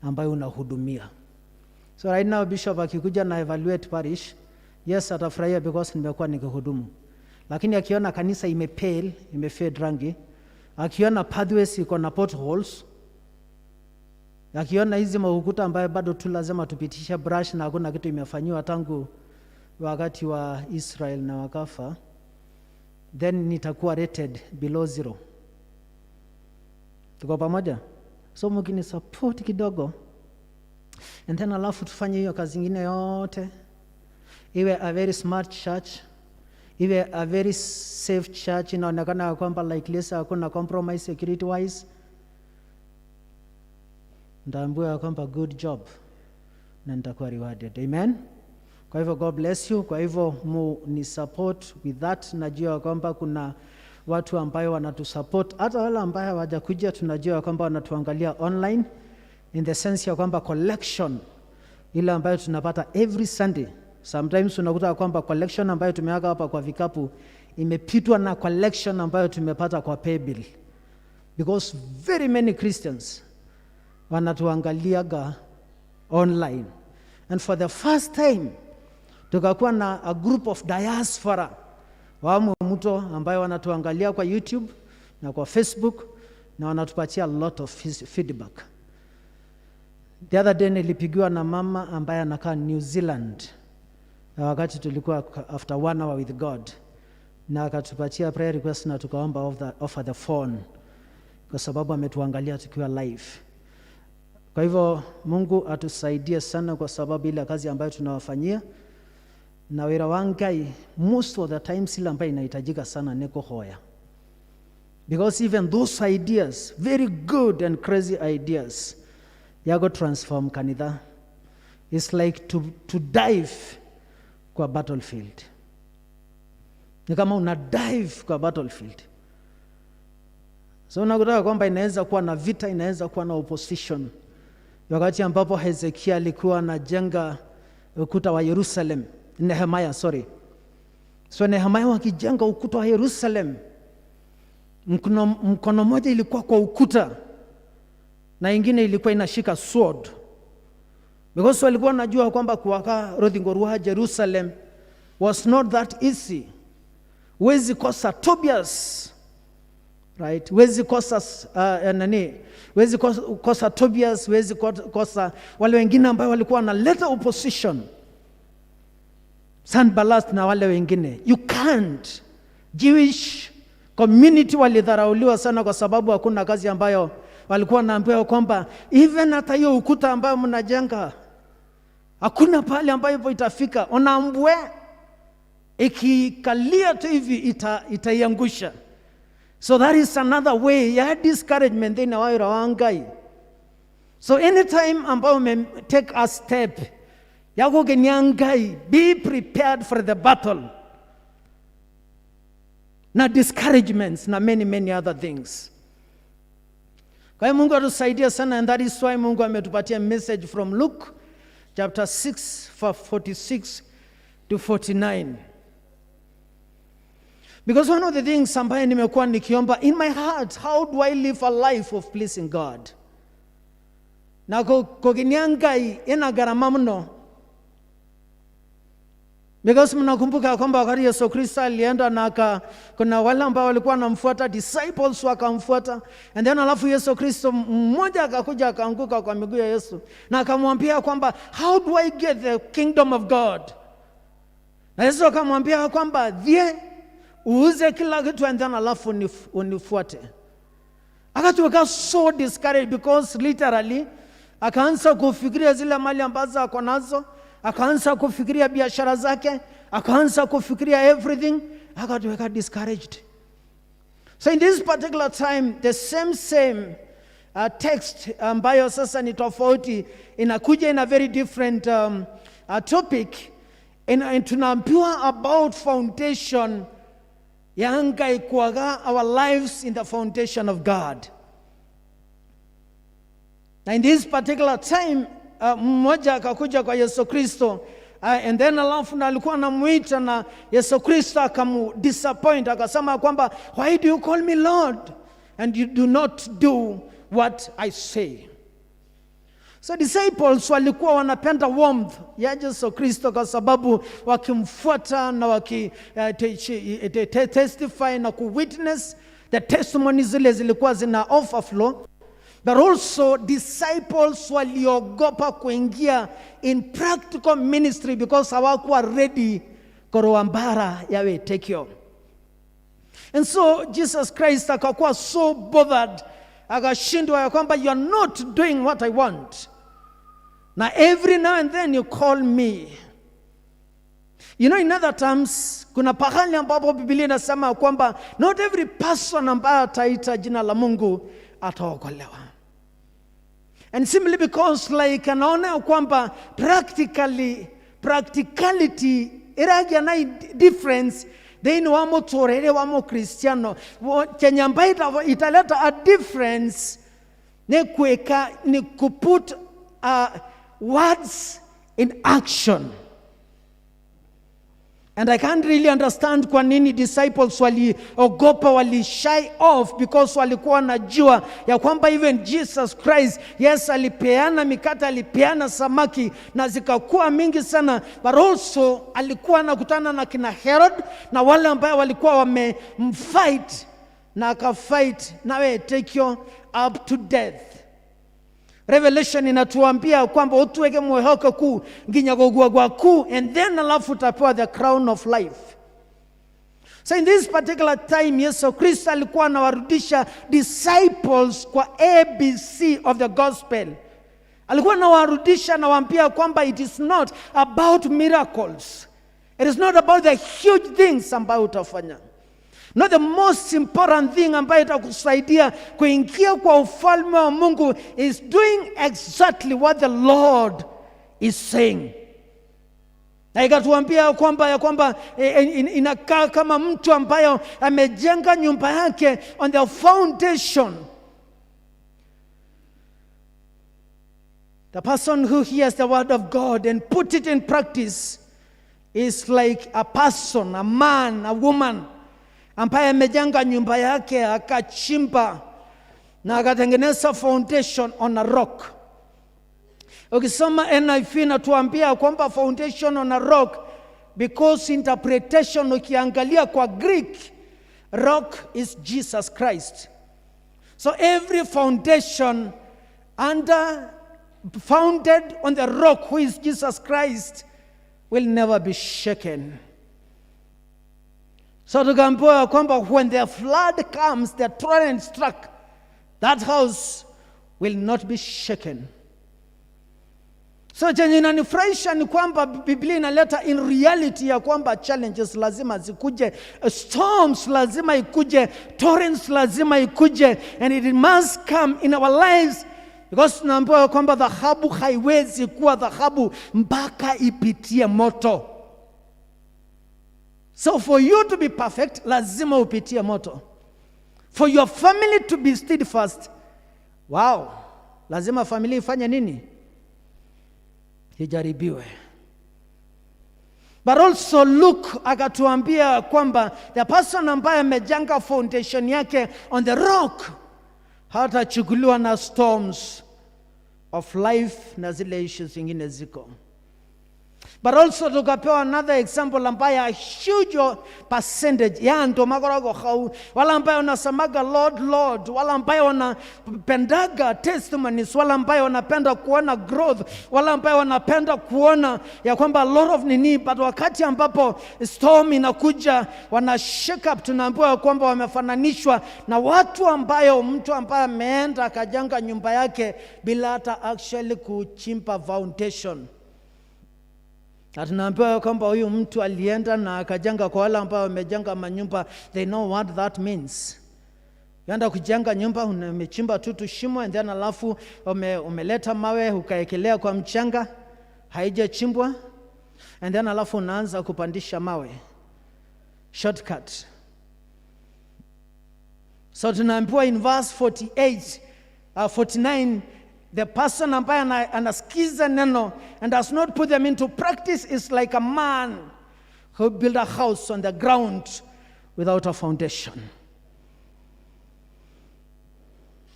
ambayo unahudumia. So right now bishop akikuja na evaluate parish, yes, atafurahia because nimekuwa nikihudumu, lakini akiona kanisa imepale, imefade rangi, akiona pathways iko na potholes, akiona hizi maukuta ambayo bado tu lazima tupitishe brush na hakuna kitu imefanyiwa tangu wakati wa Israel na wakafa, then nitakuwa rated below zero. Tuko pamoja? So mkini support kidogo and then alafu tufanye hiyo kazi ingine yote, iwe a very smart church, iwe a very safe church, inaonekana ya kwamba like Lisa hakuna compromise security wise, nitaambiwa ya kwamba good job na nitakuwa rewarded. Amen. Kwa hivyo God bless you. Kwa hivyo mu ni support with that. Najua kwamba kuna watu ambayo wanatusupport, hata wale ambayo hawajakuja, tunajua kwamba wanatuangalia online in the sense ya kwamba collection ile ambayo tunapata every Sunday. Sometimes unakuta kwamba collection ambayo tumeweka hapa kwa vikapu imepitwa na collection ambayo tumepata kwa paybill, because very many Christians wanatuangaliaga online, and for the first time tukakuwa na a group of diaspora wa mto ambayo wanatuangalia kwa YouTube na kwa Facebook na wanatupatia a lot of feedback. The other day nilipigiwa na mama ambaye anakaa New Zealand na wakati tulikuwa after one hour with God, na akatupatia prayer request na tukaomba off the phone kwa sababu ametuangalia tukiwa live. Kwa hivyo Mungu atusaidie sana kwa sababu ile kazi ambayo tunawafanyia na wira wa Ngai, most of the times ile ambayo inahitajika sana ni kuhoya, because even those ideas, very good and crazy ideas yako transform kanitha, is like to dive kwa battlefield. Ni kama una dive kwa battlefield. So unakuta kwamba inaweza kuwa na vita, inaweza kuwa na opposition. Wakati ambapo Hezekia alikuwa anajenga ukuta wa Yerusalem, Nehemia, sorry. So Nehemia wakijenga ukuta wa Yerusalem, mkono mmoja ilikuwa kwa ukuta na ingine ilikuwa inashika sword, because walikuwa wanajua kwamba kuwaka ruthingo rwa Jerusalem was not that easy. Huwezi kosa Tobias, Right? Huwezi kosa nani? Huwezi kosa Tobias, huwezi kosa wale wengine ambao walikuwa wanaleta opposition. Sanballat na wale wengine. You can't. Jewish community walidharauliwa sana kwa sababu hakuna kazi ambayo walikuwa wanaambiwa kwamba even hata hiyo ukuta ambayo mnajenga, hakuna pale ambayo itafika. Onambwe ikikalia tu hivi itaiangusha. So that is another way ya discouragement thĩinĩ wa wĩra wa Ngai. So anytime ambayo ume take a step ya kũgenia Ngai, be prepared for the battle na discouragements na many, many other things. Kwa hiyo Mungu atusaidie sana, and that is why Mungu ametupatia message from Luke chapter 6 verse 46 to 49. Because one of the things ambaye nimekuwa nikiomba in my heart, how do I live a life of pleasing God? Na kũgenia Ngai ina gharama mno. Because mnakumbuka kwamba wakati Yesu Kristo alienda na kuna wale ambao walikuwa wanamfuata, disciples wakamfuata, and then alafu Yesu Kristo mmoja akakuja akaanguka kwa miguu ya Yesu na akamwambia kwamba, "How do I get the kingdom of God?" Na Yesu akamwambia kwamba, "Thie uuze kila kitu and then alafu unifuate." Akatuweka so discouraged because literally akaanza kufikiria zile mali ambazo ako nazo, akaanza kufikiria biashara zake, akaanza kufikiria everything, akatuweka discouraged. So in this particular time, the same text ambayo sasa ni tofauti inakuja in a very different topic and tunaambiwa about foundation ya Ngai kuaga our lives in the foundation of God. Na in this particular time, mmoja akakuja kwa Yesu Kristo, and then alafu na alikuwa anamuita na Yesu Kristo akamu disappoint, akasema kwamba, "Why do you call me Lord and you do not do what I say?" So disciples walikuwa wanapenda warmth ya Yesu Kristo kwa sababu wakimfuata na waki testify na kuwitness the testimony zile zilikuwa zina overflow, but also disciples waliogopa kuingia in practical ministry because hawakuwa ready kũrũa mbara ya wĩtĩkio. And so Jesus Christ akakuwa so bothered, akashindwa ya kwamba, "You are not doing what I want. Na every now and then you call me." In other terms, kuna pahali ambapo Biblia inasema kwamba not every person ambaye ataita jina la Mungu ataokolewa. And simply because like anaona ya kwamba practicality iragia na difference thĩinĩ wa mũtũrĩre wa mũkristiano. Chenye ambayo italeta a difference ni kuweka, ni kuput words in action. And I can't really understand kwa nini disciples waliogopa, wali shy off, because walikuwa wanajua ya kwamba even Jesus Christ, yes, alipeana mikate, alipeana samaki na zikakuwa mingi sana, but also alikuwa anakutana na kina Herod na wale ambao walikuwa wamemfight na akafight nawe tekio up to death. Revelation inatuambia kwamba utuweke mwehokeku nginya gũkua gwaku and then alafu utapewa the crown of life. So in this particular time, Yesu Kristo alikuwa anawarudisha disciples kwa ABC of the gospel. Alikuwa anawarudisha, anawaambia kwamba it is not about miracles, it is not about the huge things ambayo utafanya. Not the most important thing ambayo itakusaidia kuingia kwa ufalme wa Mungu is doing exactly what the Lord is saying. Na ikatuambia kwamba inakaa kama mtu ambayo amejenga nyumba yake on the foundation. The person who hears the word of God and put it in practice is like a person, a man, a woman ambaye amejenga nyumba yake, akachimba na akatengeneza foundation on a rock. Ukisoma NIV inatuambia kwamba foundation on a rock because interpretation, ukiangalia kwa Greek, Rock is Jesus Christ. So every foundation under founded on the rock, who is Jesus Christ, will never be shaken. So tukaambiwa ya kwamba when the flood comes, the torrent struck, that house will not be shaken. So chenye inanifurahisha ni kwamba Biblia inaleta in reality ya kwamba challenges lazima zikuje, storms lazima ikuje, torrents lazima ikuje, and it must come in our lives, because tunaambiwa ya kwamba dhahabu haiwezi kuwa dhahabu mpaka ipitie moto. So for you to be perfect, lazima upitie moto. For your family to be steadfast, wow, lazima familia ifanye nini? Ijaribiwe. But also Luke akatuambia kwamba the person ambaye amejenga foundation yake on the rock hatachukuliwa na storms of life na zile issues zingine ziko. But also tukapewa another example ambaye a huge percentage ya andu makoragwo hau, wala ambaye wanasemaga "Lord, Lord", wala ambaye wanapendaga testimonies, wala ambaye wanapenda kuona growth, wala ambaye wanapenda kuona ya kwamba a lot of nini, but wakati ambapo storm inakuja, wana shake up. Tunaambiwa ya kwamba wamefananishwa na watu ambayo mtu ambaye ameenda akajenga nyumba yake bila hata actually kuchimba foundation, na tunaambiwa ya kwamba huyu mtu alienda na akajenga. Kwa wale ambao wamejenga manyumba, they know what that means. Uenda kujenga nyumba, umechimba tu tushimo, and then alafu umeleta mawe ukaekelea kwa mchanga, haijachimbwa, and then alafu unaanza kupandisha mawe, shortcut. So tunaambiwa in verse 48, 49, the person ambaye anasikiza neno and does not put them into practice is like a man who built a house on the ground without a foundation.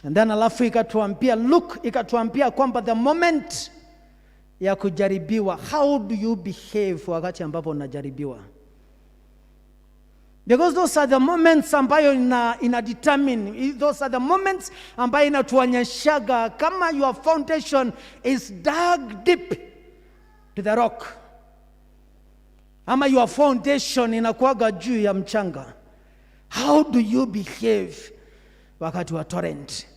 And then alafu ikatuambia, Luke ikatuambia kwamba the moment ya kujaribiwa, how do you behave wakati ambapo unajaribiwa? Because those are the moments ambayo ina determine, those are the moments ambayo inatuonyeshaga kama your foundation is dug deep to the rock ama your foundation inakuwaga juu ya mchanga. How do you behave wakati wa torrent?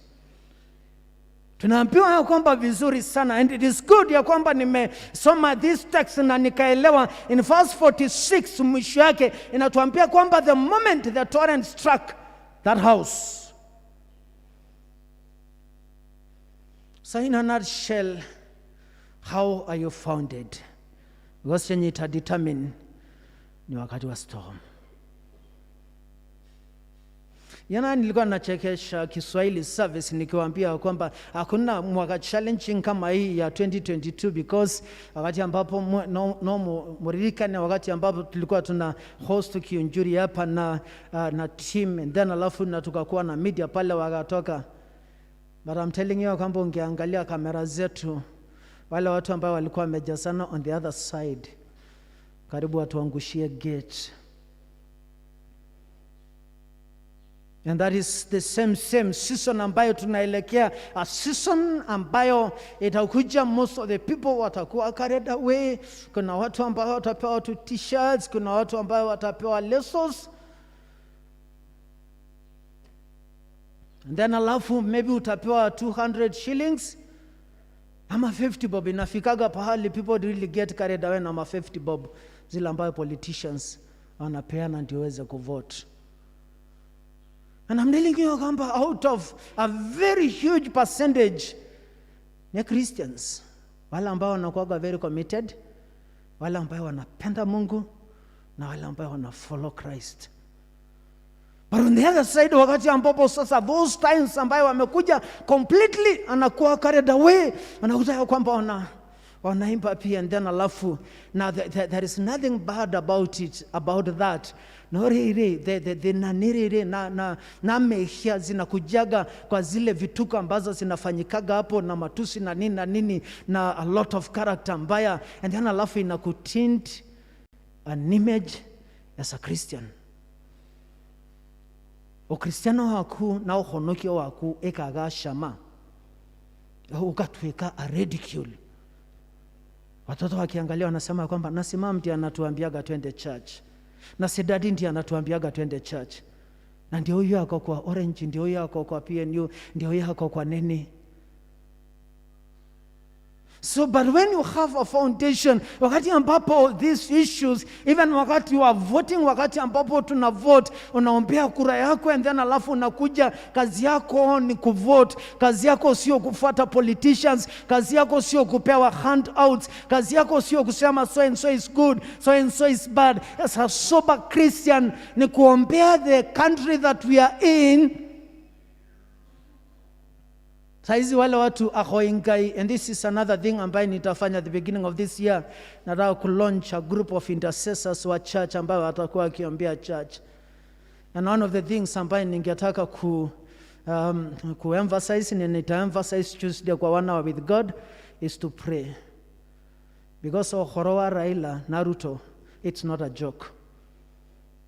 Tunaambiwa ya kwamba vizuri sana, and it is good ya kwamba nimesoma this text na nikaelewa. In verse 46 mwisho yake inatuambia kwamba the moment the torrent struck that house. So in a nutshell, how are you founded? Because chenye ita determine ni wakati wa storm. Jana nilikuwa nachekesha Kiswahili service nikiwaambia kwamba hakuna mwaka challenging kama hii ya 2022, because wakati ambapo no, muririkane wakati ambapo tulikuwa tuna host Kiunjuri hapa na team, and then alafu na tukakuwa na media pale wakatoka. But I'm telling you kwamba ungeangalia kamera zetu, wale watu ambao walikuwa wamejazana on the other side, karibu watuangushie gate. And that is the same same season ambayo tunaelekea, a season ambayo itakuja, most of the people watakuwa carried away. Kuna watu ambao watapewa tu T-shirts, kuna watu ambao watapewa lesos. And then alafu maybe utapewa 200 shillings ama 50 bob. Inafikaga pahali people really get carried away na ma 50 bob zile ambayo politicians wanapeana ndio waweze kuvote. And I'm telling you kwamba out of a very huge percentage ni Christians, wale ambao wanakuwaga very committed, wale ambao wanapenda Mungu na wale ambao wana follow Christ. But on the other side, wakati ambapo sasa those times ambayo wamekuja completely, anakuwa carried away, anakuta ya kwamba wanaimba pia, and then alafu now there is nothing bad about it, about that. No riri the naniriri na mehia zinakujaga kwa zile vituko ambazo zinafanyikaga hapo na matusi na nini na nini na a lot of character mbaya, and then alafu inakutint an image as a Christian. Ukristiano waku na ũhonokio waku ĩkaga cama, ukatuika a ridicule. Watoto wakiangalia wanasema kwamba na si mama ndiye anatuambiaga twende church, na si daddy ndiye anatuambiaga twende church, na ndio huyo ako kwa Orange, ndio huyo ako kwa PNU, ndio huyo ako kwa nini. So, but when you have a foundation, wakati ambapo these issues, even wakati you are voting, wakati ambapo tuna vote, unaombea kura yako and then alafu unakuja, kazi yako ni kuvote, kazi yako sio kufuata politicians, kazi yako sio kupewa handouts, kazi yako sio kusema so and so is good, so and so is bad. As a sober Christian, ni kuombea the country that we are in. Saizi wale watu ahoingai, and this is another thing ambayo nitafanya at the beginning of this year. Nataka kulaunch a group of intercessors wa church ambayo watakuwa wakiombea church. And one of the things ambayo ningetaka ku emphasize, na nita emphasize Tuesday kwa One Hour with God, is to pray. Because ũhoro wa Raila na Ruto, it's not a joke.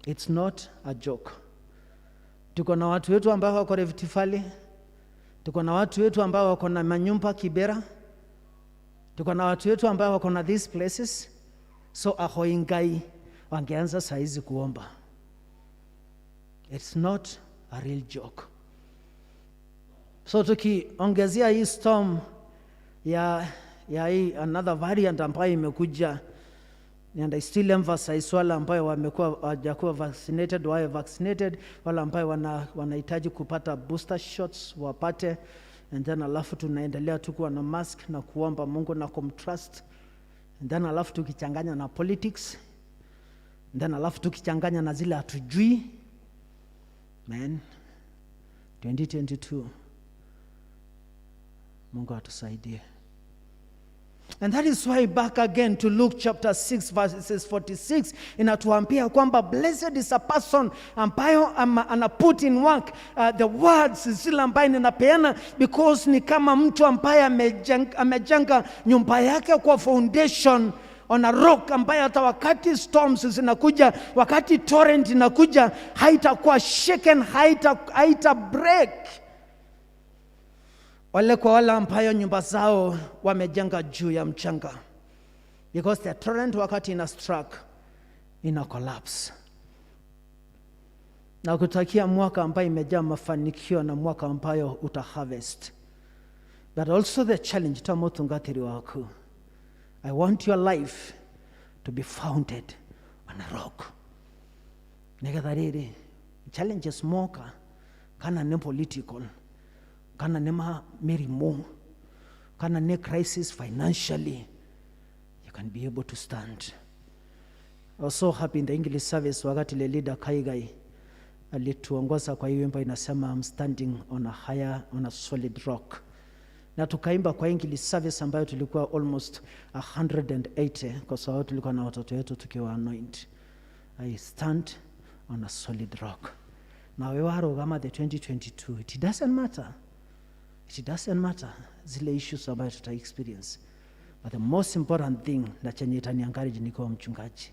It's not a joke. Tuko na watu wetu ambao wako Rift Valley, tuko na watu wetu ambao wako na manyumba Kibera, tuko na watu wetu ambao wako na these places. So ahoingai wangeanza saizi kuomba. It's not a real joke. So tukiongezea hii storm ya hii another variant ambayo imekuja, and I still emphasize wale ambayo wamekuwa hawajakuwa vaccinated wawe vaccinated, wale ambayo wanahitaji kupata booster shots wapate, and then alafu tunaendelea tu kuwa na mask na kuomba Mungu na kumtrust, and then alafu tukichanganya na politics, and then alafu tukichanganya na zile hatujui, man, 2022, Mungu atusaidie. And that is why, back again to Luke chapter 6 verses 46, inatuambia kwamba blessed is a person ambayo ana put in work the words zile ambayo ninapeana, because ni kama mtu ambaye amejenga nyumba yake kwa foundation on a rock, ambaye hata wakati storms zinakuja, wakati torrent inakuja, haitakuwa shaken, haita break. Wale kwa wale ambayo nyumba zao wamejenga juu ya mchanga, because the torrent wakati ina struck, ina collapse. Na kutakia mwaka ambayo imejaa mafanikio na mwaka ambayo uta harvest, but also the challenge ta mutungatiri waku, I want your life to be founded on a rock, nigetha riri challenges moka, kana ni political, kana ni mĩrimũ, kana ni crisis financially, you can be able to stand. I was so happy in the English service wakati le leader Kaigai alituongoza kwa hii wimbo inasema, "I'm standing on a higher, on a solid rock," na tukaimba kwa English service ambayo tulikuwa almost 180, kwa sababu tulikuwa na watoto wetu tukiwa anoint. I stand on a solid rock. Na wewe warũgama the 2022, it doesn't matter, it doesn't matter zile issues ambayo tuta experience, but the most important thing na chenye itani encourage nikiwa mchungaji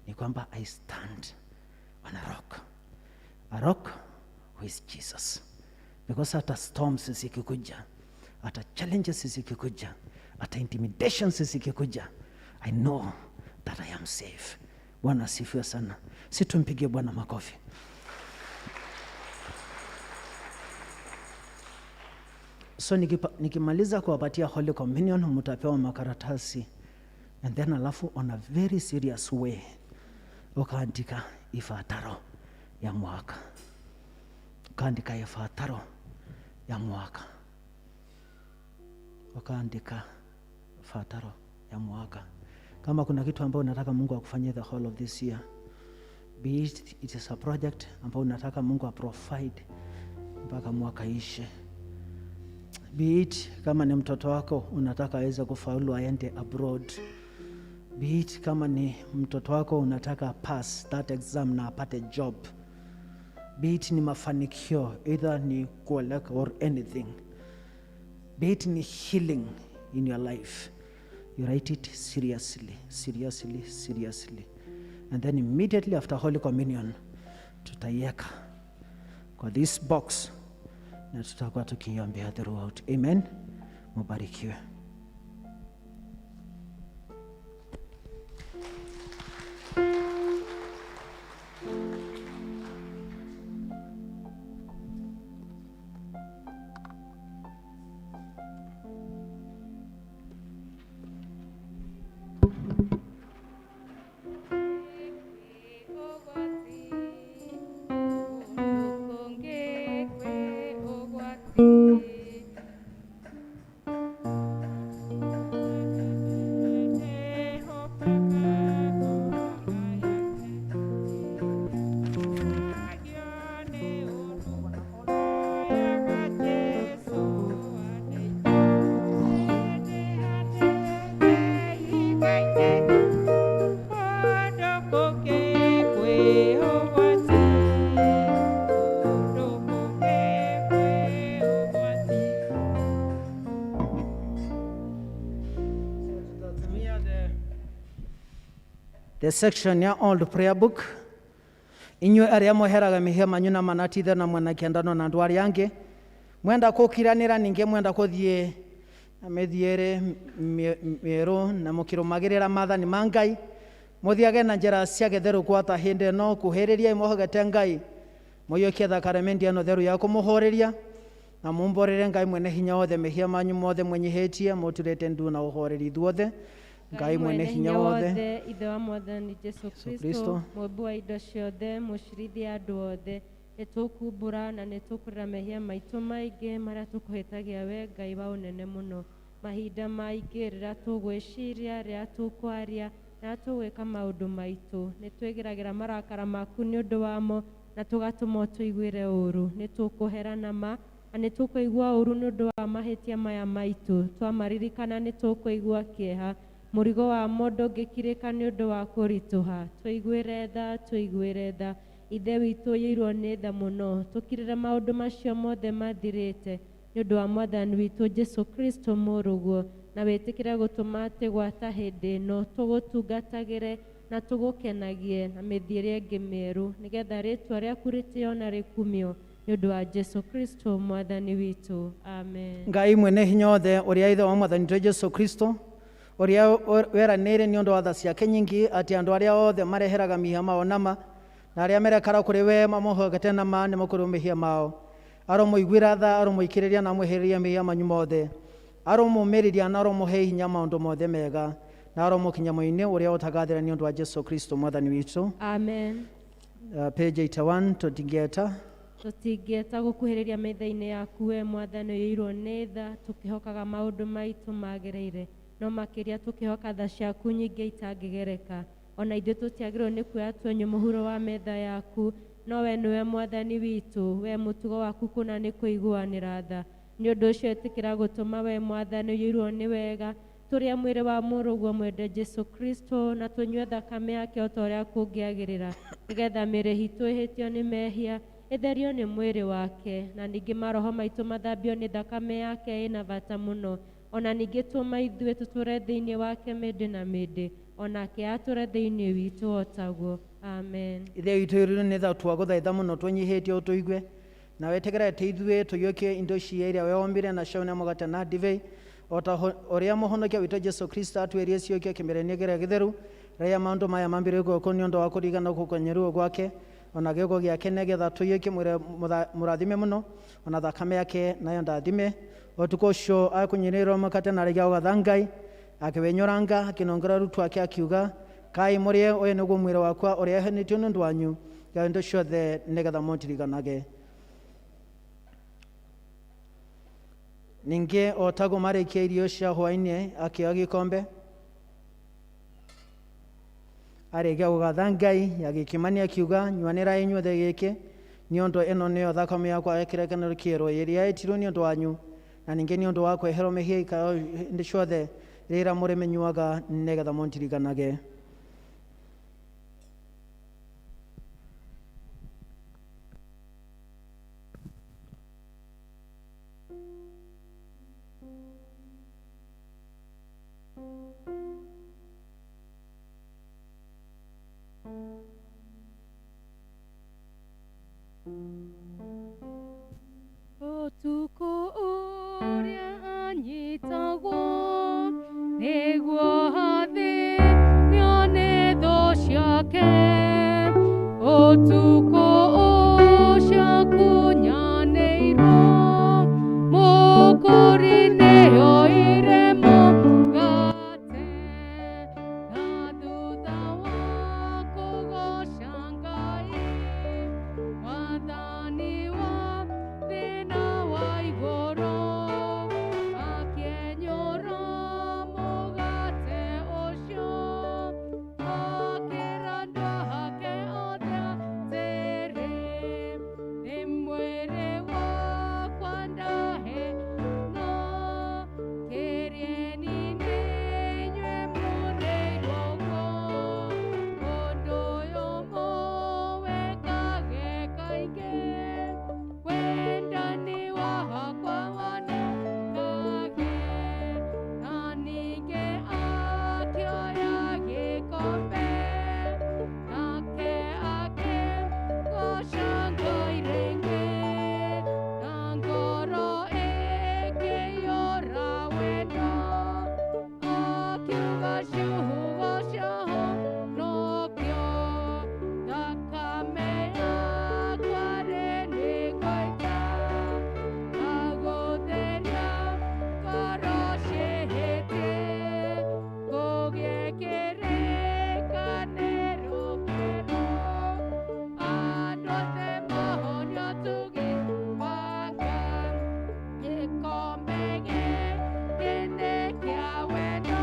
ni kwamba I stand on a rock, a rock who is Jesus, because hata storms zikikuja, hata challenges zikikuja, hata intimidations zikikuja, I know that I am safe. Bwana asifiwe sana. Si tumpigie Bwana makofi? So nikimaliza kuwapatia Holy Communion, mtapewa makaratasi, and then alafu on a very serious way ukaandika ifataro ya mwaka, ukaandika ifataro ya mwaka, ukaandika fataro ya mwaka. Kama kuna kitu ambayo unataka Mungu akufanyie the whole of this year, be it is a project ambayo unataka Mungu aprovide mpaka mwaka ishe, be it kama ni mtoto wako unataka aweze kufaulu aende abroad, be it kama ni mtoto wako unataka pass that exam na apate job, be it ni mafanikio, either ni kuoleka or anything, be it ni healing in your life, you write it seriously, seriously, seriously, and then immediately after Holy Communion tutaiweka. kwa this box, na tutakuwa tukiombea throughout. Amen. Mubarikiwe. The section ya old prayer book inyuĩ arĩa mweheraga mĩhia manyu na manatithe na mwena kĩandano na andũ arĩa angĩ mwenda kũkiranĩra ningĩ mwenda kũthiĩ na mĩthiĩre mĩerũ na mũkĩrũmagĩrĩra maathani ma Ngai mũthiage na njĩra cia gĩtheru gwata hĩndĩ ĩno kuhĩrĩria mũhogete Ngai mũiyũkie thakaramendi ĩno theru ya kũmũhũrĩria na mumbũrĩre Ngai mwene hinya wothe mehia manyu mothe mwenyihĩtie mũturĩte ndu na ũhoreri ithuothe. Ngai mwene hinya wothe, Ithe wa Mwathani Jesu Kristo, mũmbi wa indo ciothe, mũcirithia andũ othe, nĩtũkumbũra na nĩtũkũrĩra mehia maitũ maingĩ marĩa tũkũhĩtagia we Ngai wa ũnene mũno. Mahinda maingĩ rĩrĩa tũgwĩciria, rĩrĩa tũkwaria, rĩrĩa tũgwĩka maũndũ maitũ, nĩtwĩgeragĩra marakara maku nĩ ũndũ wamo na tũgatũma ũtũiguĩre ũũru. Nĩtũkũherana ma na nĩtũkũigua ũũru nĩ ũndũ wa mahĩtia maya maitũ. Twamaririkana nĩtũkũigua kĩeha. Mũrigo wa mo ndũngĩkirĩka nĩ ũndũ wa kũritũha. Tũiguĩre tha, tũiguĩre tha. Ithe witũ ũiyũirwo nĩ tha mũno, tũkirĩre maũndũ macio mothe mathirĩte nĩ ũndũ wa Mwathani witũ Jesu Kristo mũrũguo, na wĩtĩkĩre gũtũma atĩ gwata hĩndĩ ĩno tũgũtungatagĩre na tũgũkenagie na mĩthiĩre ĩngĩ mĩerũ, nĩgetha rĩtwa rĩaku rĩtĩo na rĩkumio nĩ ũndũ wa Jesu Kristo Mwathani witũ. Amen. Ngai mwene hinya wothe, ũrĩa Ithe wa Mwathani witũ Jesu Kristo, ũrĩa weranĩire nĩ ũndũ wa tha ciake nyingĩ atĩ andũ arĩa othe mareheraga mehia mao nama na arĩa merekara kũrĩ we mamũhokete nama nĩ makũrĩrwo mehia mao, aromũiguĩra tha, aromũikĩrĩria na amwehereria mehia manyu mothe, aromũmĩrĩria na aromũhe hinya maũndũ mothe mega, na aromũkinya mũinĩ ũrĩa ũtagathira nĩ ũndũ wa Jesu Kristo Mwathani witũ. Amen. Page 81 tũtingĩeta Tũtingĩeta gũkuhĩrĩria metha-inĩ yaku we Mwathani ũiyũirwo nĩ tha, tũkĩhokaga maũndũ maitũ magĩrĩire, no makĩria tũkĩhoka tha ciaku nyingĩ itangĩgereka. Ona ithuĩ tũtiagĩrĩirwo nĩ kuoya twenyũ mũhuro wa metha yaku, no we nĩwe Mwathani witũ, we mũtugo waku kũna nĩ kũiguanĩra tha. Nĩ ũndũ ũcio ĩtĩkĩra gũtũma we Mwathani ũiyũirwo nĩ wega, tũrĩe mwĩrĩ wa mũrũguo mwende Jesu Kristo, na tũnyue thakame yake o ta ũrĩa kũngĩagĩrĩra, nĩgetha mĩĩrĩ itũ ĩhĩtio nĩ mehia ĩtherio nĩ mwĩrĩ wake, na ningĩ maroho maitũ mathambio nĩ thakame yake ĩna bata mũno. Ona ningĩ tũma ithuĩ tũtũre thĩinĩ wake mĩndĩ na mĩndĩ, onake atũre thĩinĩ witũ o taguo. Amen. Ithe witũ ũiyũirwo nĩ tha, twagũthaitha mũno tũnyihĩtie ũtũigue, na wĩtĩkĩre atĩ ithuĩ tũiyũkie indo cia iria we wombire nacio nĩ mũgate na ndibei, o ta ũrĩa mũhonokia witũ Jesu Kristo atwĩrie ciũkio kĩmere-inĩ kĩrĩa gĩtheru, rĩrĩa maũndũ maya mambĩrĩirie gũkũ nĩ ũndũ wa kũririkana gũkonyeruo gwake ona gĩũko gĩake, nĩgetha tũiyũkie mwĩrĩ mũrathime mũno ona thakame yake nayo ndathime. Ũtukũ ũcio akũnyĩrĩrwo mũkate na arĩkia gũgatha Ngai, akĩwenyũranga, akĩnongera arutwo ake akiuga, kai mũrĩe, ũyũ nĩguo mwĩrĩ wakwa ũrĩa ũheanĩtio nĩ ũndũ wanyu, gae indo ciothe nĩgetha mũndirikanage. Ningĩ o taguo marĩkia irio cia hwaĩ-inĩ, akĩoya gĩkombe, arĩkia gũgatha Ngai, agĩkĩmania akiuga, nyuanĩrai inyuothe gĩkĩ, nĩ ũndũ ĩno nĩyo thakame yakwa ya kĩrĩkanĩro kĩerũ ĩrĩa yetirwo nĩ ũndũ wanyu, na ningĩ nĩ ũndũ wa kweherwo mehia ikaro hĩndĩ ciothe rĩrĩa mũrĩmĩnyuaga, nĩgetha mũndirikanage. Ũtukũ ũcio kunyanĩirwo, Mũkũri nĩoire mũgate, na thutha wa kũgooca Ngai, Mwathani wa thĩ na wa igũrũ, akĩenyũra mũgate ũcio, akĩra andũ ake othe atĩrĩ, nĩ mwĩrĩ wakwa ndaheana, kĩrĩeni nĩ inyuĩ mũrĩirwo ũguo. Ũndũ ũyũ mũwĩkage kaingĩ, wendani wakwa wonekage. Na ningĩ akĩoya gĩkombe, nake akĩgooca Ngai rĩngĩ, na ngoro ĩkĩiyũra wendo, akiuga ciugo cia ũhonokio, thakame yakwa rĩ nĩngũita, na gũtheria ngoro ciĩhĩtie, kũgĩe kĩrĩkanĩro kĩerũ, andũ othe mahonio ũtugi wa Ngai. Gĩkombe gĩkĩ nĩ kĩa wendo,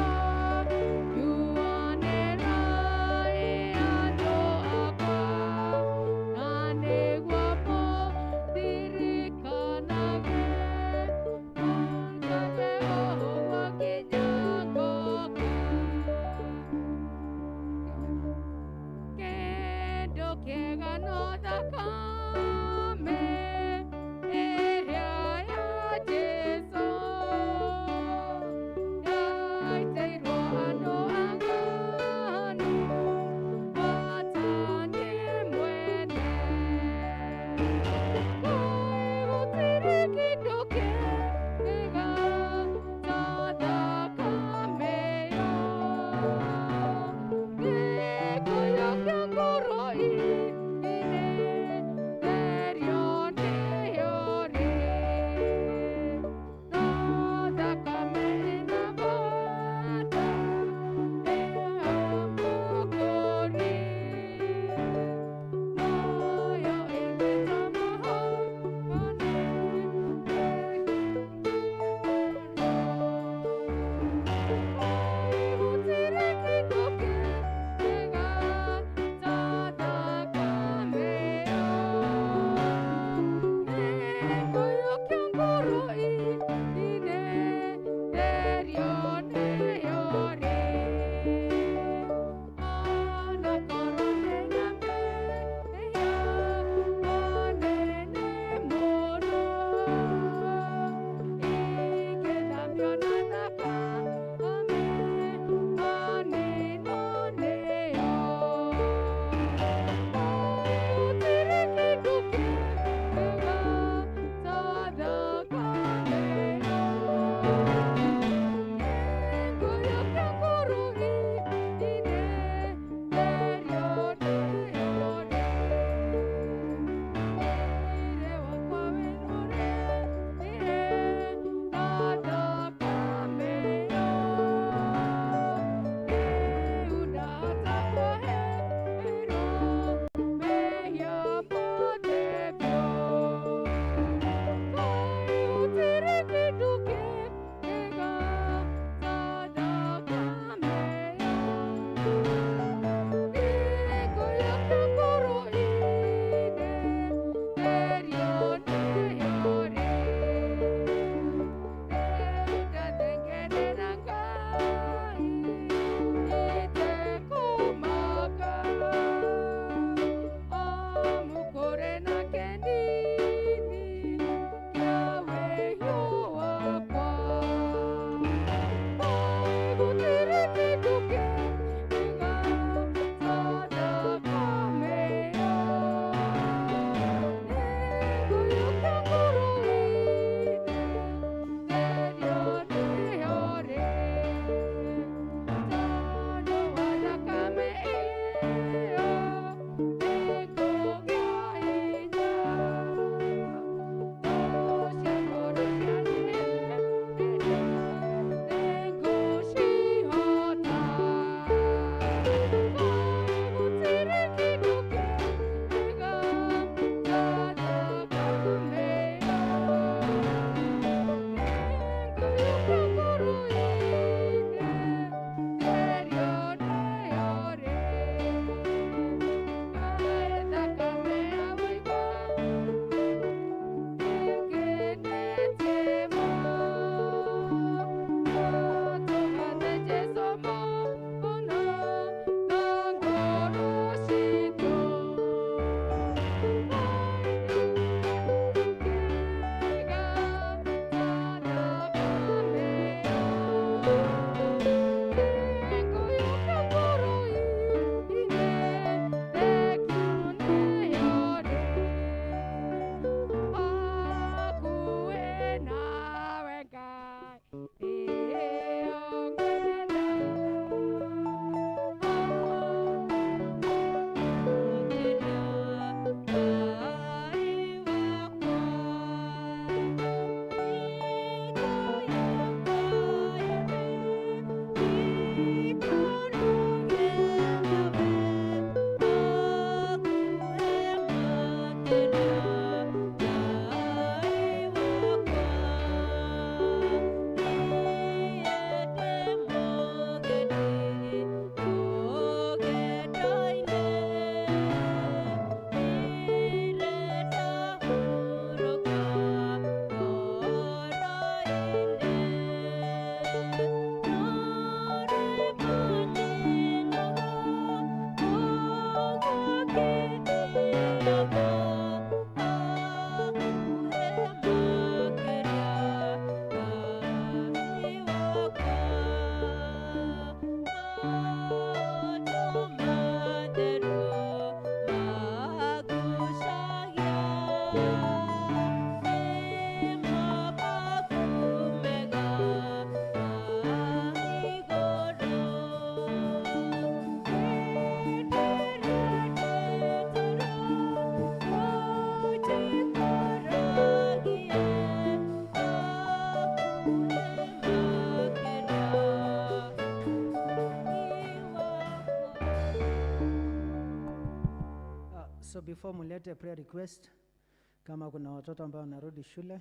So before mulete prayer request, kama kuna watoto ambao wanarudi shule,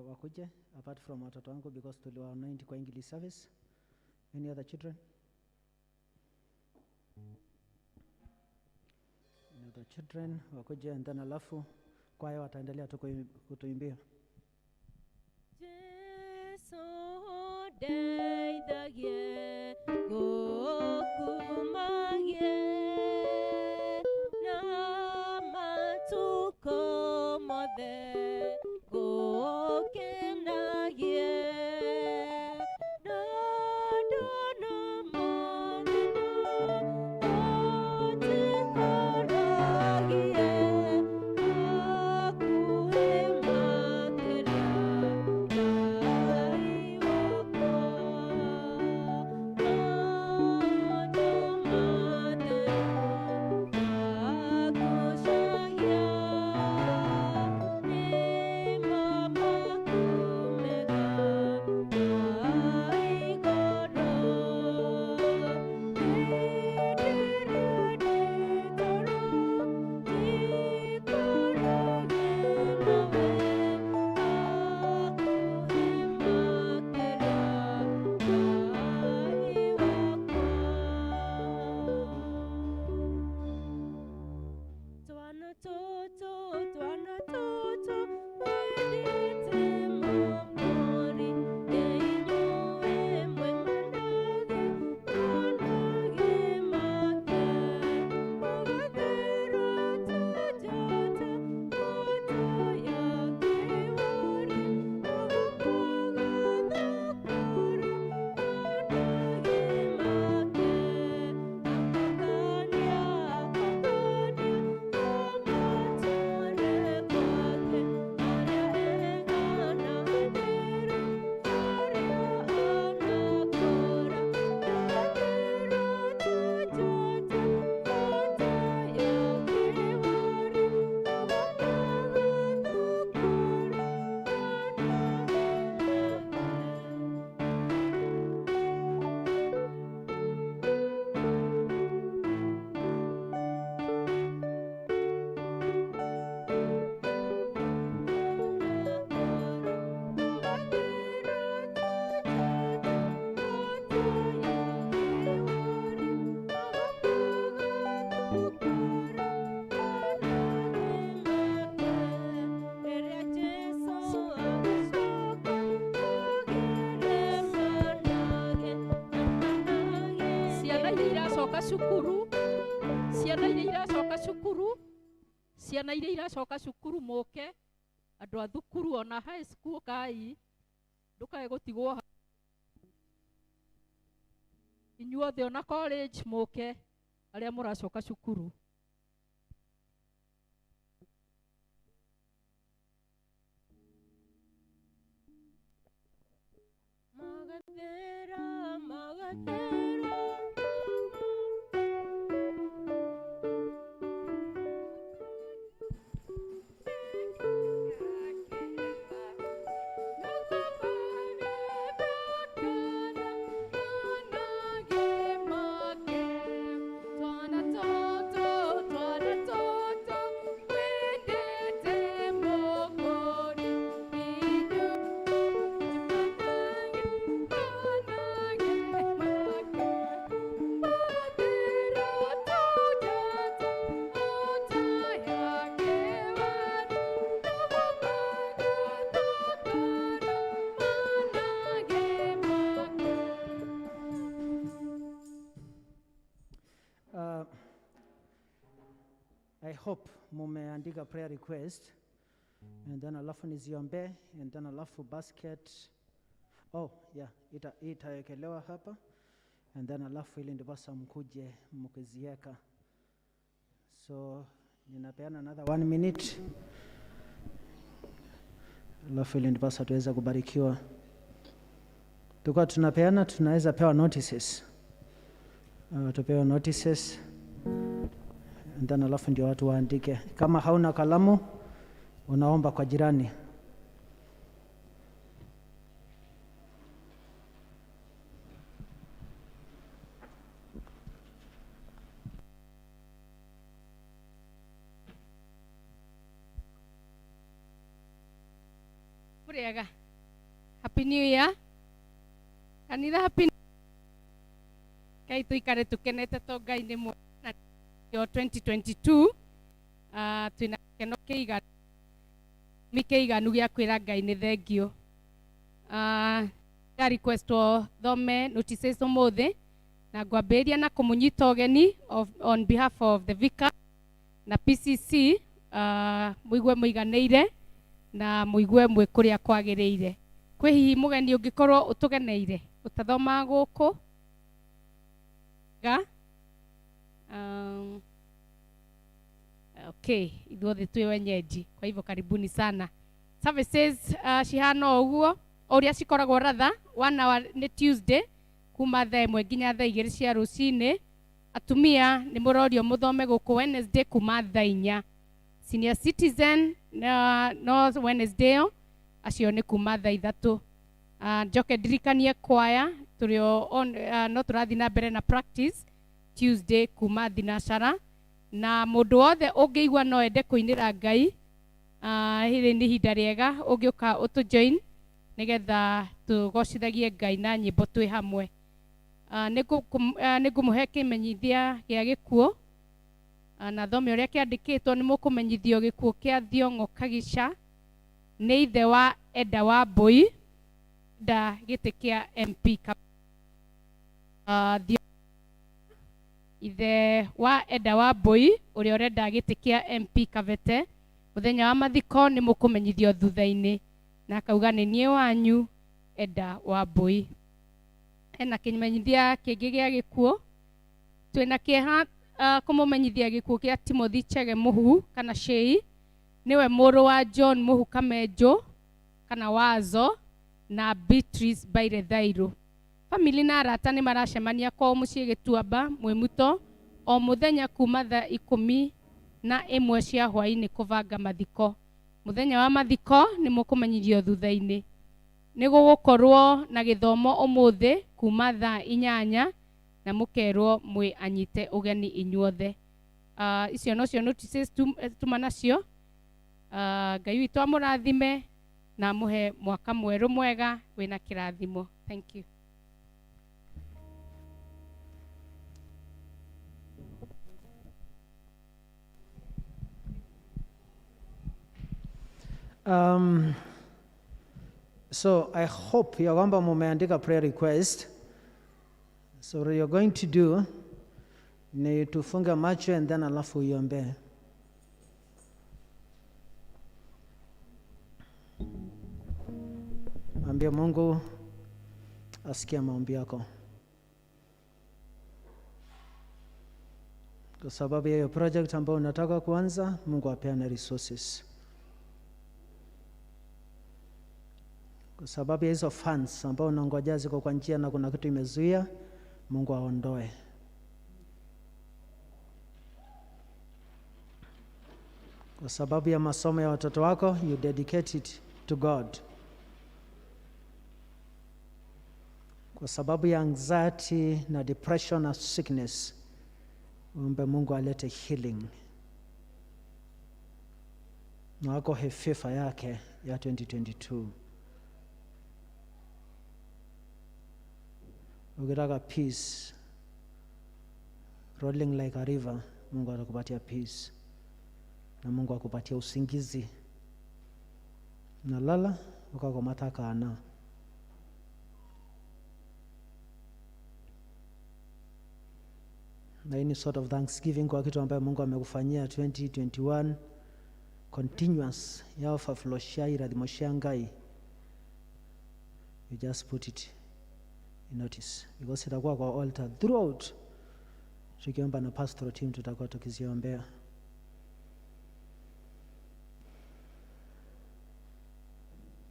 wakuje, apart from watoto wangu because tuliwa anoint kwa English service. Any other children? Any other children wakuje, and then alafu kwaya wataendelea tu kutuimbia. Jesu ndeithagie ngũkumagie na matukũ mothe ngũkenagie na ndona mathĩna ũtikoragie hakuhĩ makĩria Ngai wakwa maũndũ matheru magucagia nĩmo maku mega ma igũrũ hĩndĩ ĩrĩa ndĩ toro njikaragie nawe hakuhĩ makĩria Ngai wakwa. Twana tũtũ, twana tũtũ, mwendete Mũkũri, inyuĩ mwĩ manage, manage make. Mũgathĩrwo ta njata, njata ya kĩwari, mũgakũgathũkũra, manage make. Akakania, akakania, amatware gwake, arĩa egana ndĩra, arĩa anakũra. Mũgathĩrwo ta njata, njata ya kĩwari, mũgakũgathũkũra, manage make. Ciana iria iracoka cukuru, ciana iria iracoka cukuru, ciana iria iracoka cukuru mũke, andũ a thukuru ona high school kai, ndũkae gũtigwo hau. Inyuothe ona college mũke, arĩa mũracoka cukuru. Magathera, magathera. I hope mumeandika prayer request and then alafu niziombee and then alafu basket, oh yeah, itawekelewa hapa and then alafu ili ndiposa mkuje mkiziweka. So ninapeana another 1 minute alafu ili ndiposa tuweze kubarikiwa. Tulikuwa tunapeana, tunaweza pewa notices. Tupewe notices and then alafu ndio watu waandike. Kama hauna kalamu unaomba kwa jirani. Mwega. Happy New Year. Kanitha happy Ngai tuikare tukenete to Ngai nĩ mwega na 2022 twina gĩkeno kĩiganu kĩiganu gĩa kwĩra Ngai nĩ thengio. Request thome notices ũmũthĩ na ngwambĩrĩria na kũmũnyita ũgeni on behalf of the vicar na PCC, mũigue mũiganĩire na mũigue mwĩ kũrĩa kwagĩrĩire. Kwĩ hihi mũgeni ũngĩkorwo ũtũgeneire ũtathomaga gũkũ ga okay, ithuothe twĩ wenyeji, kwa hivyo karibuni sana. Services cihana o ũguo o ũrĩa cikoragwo ratha 1 hour nĩ Tuesday kuma thaa 1 nginya thaa 2 cia rũcinĩ. Atumia nĩ mũrorio mũthome gũkũ Wednesday kuma thaa 4. Senior citizen no Wednesday ĩyo, acio nĩ kuma thaa 3. Njoke ndirikanie kwaya tũrĩ no tũrathiĩ na mbere na practice Tuesday kuma thinacara, na mũndũ wothe ũngĩigua no ende kũinĩra Ngai, hĩrĩ nĩ ihinda rĩega ũngĩũka ũtũ join nĩgetha tũgocithagie Ngai na nyĩmbo twĩ hamwe. Nĩ ngũmũhe kĩmenyithia gĩa gĩkuũ, na thome ũrĩa kĩandĩkĩtwo. Nĩ mũkũmenyithio gĩkuũ kĩa Thiong'o Kagica, nĩ ithe wa Eda Wambui nda gĩtĩ kĩa MP. Ithe wa Eda Wambui ũrĩa ũrenda gĩtĩ kĩa MP Kabete. Mũthenya wa mathiko nĩ mũkũmenyithio thutha-inĩ, na akauga nĩ niĩ wanyu Eda Wambui. Hena kĩmenyithia kĩngĩ gĩa gĩkuũ. Twĩna kĩeha kũmũmenyithia gĩkuũ kĩa Timothy Chege Mũhu kana Shei, nĩwe mũrũ wa John Mũhu Kamenjo kana Wazo na Beatrice Baire Thairũ. Family na arata nĩ maracemania kwao mũciĩ Gĩtuamba Mwĩmuto o mũthenya kuma thaa 11 cia hwaĩ-inĩ kũbanga mathiko. Mũthenya wa mathiko nĩ mũkũmenyithio thutha-inĩ. Nĩ gũgũkorwo na gĩthomo ũmũthĩ kuma thaa 8 na mũkerwo mwĩ anyite ũgeni inyuothe. Icio nocio notices tuma nacio. Ngai witũ amũrathime na amũhe mwaka mwerũ mwega wĩna kĩrathimo. Thank you. So I hope ya kwamba mumeandika prayer request. So what you're going to do ni tufunge macho and then alafu uiombe. Ambia Mungu asikie maombi yako. Kwa sababu ya hiyo project ambayo unataka kuanza, Mungu apeane resources. Kwa sababu ya hizo funds ambao unangojea ziko kwa njia na kuna kitu imezuia, Mungu aondoe. Kwa sababu ya masomo ya watoto wako, you dedicate it to God. Kwa sababu ya anxiety na depression na sickness, uombe Mungu alete healing. Na ako hefifa yake ya 2022. Ukitaka peace rolling like a river, Mungu atakupatia peace. Na Mungu akupatia usingizi. Nalala ukakomata kana. Na hii ni sort of thanksgiving kwa kitu ambayo Mungu amekufanyia 2021 continuous ya overflow shia irathimo Ngai. You just put it in notice because itakuwa kwa altar throughout. Tukiomba na pastoral team tutakuwa tukiziombea.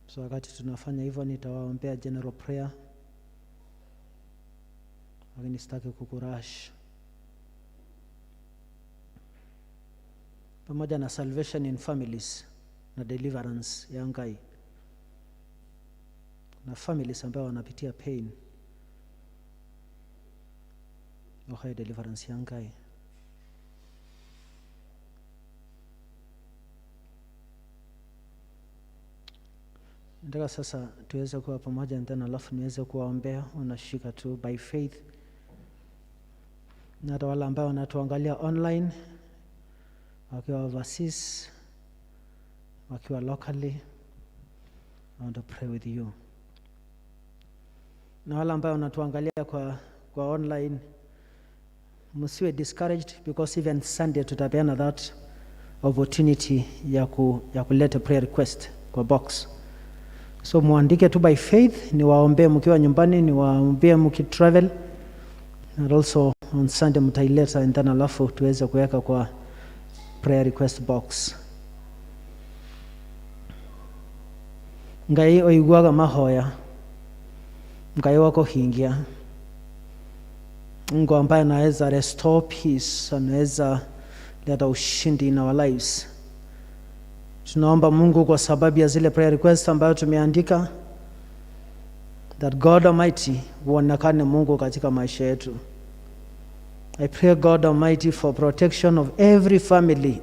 So wakati tunafanya hivyo nitawaombea general prayer, lakini sitaki kukurash. Pamoja na salvation in families na deliverance ya Ngai. Na families ambao wanapitia pain, ohayo deliverance ya Ngai. Nataka sasa tuweze kuwa pamoja and then alafu niweze kuwaombea. Unashika tu by faith, na hata wale ambao wanatuangalia online wakiwa overseas, wakiwa locally, I want to pray with you. Na wale ambao wanatuangalia kwa online, msiwe discouraged because even Sunday tutapeana that opportunity ya kuleta prayer request kwa box. So muandike tu by faith, niwaombee mkiwa nyumbani, niwaombee mkitravel, and also on Sunday mtaileta and then alafu tuweze kuweka kwa prayer request box. Ngai oiguaga mahoya, Ngai wa kuhingia, Mungu ambaye anaweza restore peace, anaweza leta ushindi in our lives. Tunaomba Mungu kwa sababu ya zile prayer request ambayo tumeandika, that God Almighty uonekane Mungu katika maisha yetu. I pray, God Almighty, for protection of every family.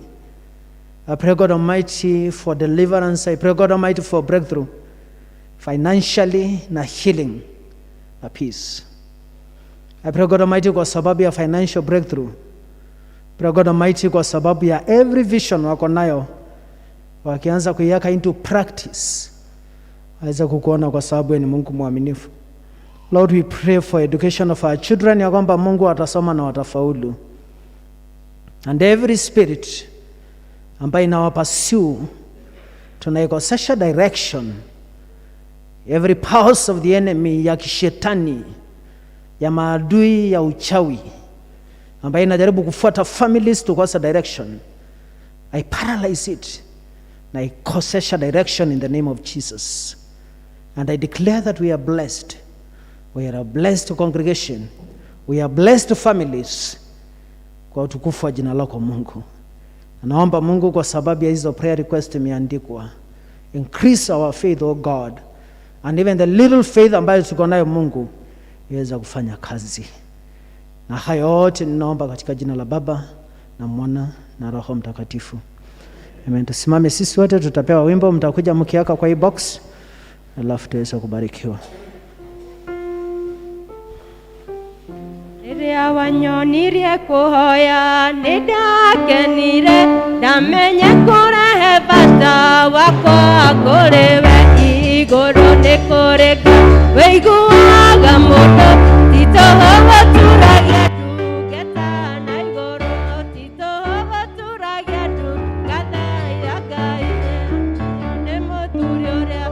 I pray, God Almighty, for deliverance. I pray, God Almighty, for breakthrough financially na healing na peace. I pray, God Almighty, kwa sababu ya financial breakthrough. Pray, God Almighty, kwa sababu ya every vision wako nayo, wakianza kuiweka into practice, waweze kukuona kwa sababu wewe ni Mungu mwaminifu. Lord, we pray for education of our children, ya kwamba Mungu watasoma na watafaulu. And every spirit ambayo inawapursue, tunaikosesha direction. Every powers of the enemy ya kishetani, ya maadui ya uchawi ambayo inajaribu kufuata families to kosa direction, I paralyze it na ikosesha direction in the name of Jesus. And I declare that we are blessed. We are a blessed congregation. We are blessed families kwa utukufu wa jina lako Mungu. Naomba Mungu kwa sababu ya hizo prayer request imeandikwa, increase our faith, O God, and even the little faith ambayo tuko nayo, Mungu, iweze kufanya kazi. Na hayo yote ninaomba katika jina la Baba na Mwana na Roho Mtakatifu. Amen. Tusimame sisi wote, tutapewa wimbo, mtakuja mkiweka kwa hii box, alafu tuweze kubarikiwa. Rĩrĩa wanyonirie kũhoya nĩ ndakenire, ndamenye kũrehe bata wakwa kũrĩ we. Igũrũ nĩ kũrĩ Ngai wĩiguaga mũndũ, ti tũhũ gũturagia ndungata na igũrũ, ti tũhũ gũturagia ndungata ya Ngai. Nĩ mũthuri ũrĩa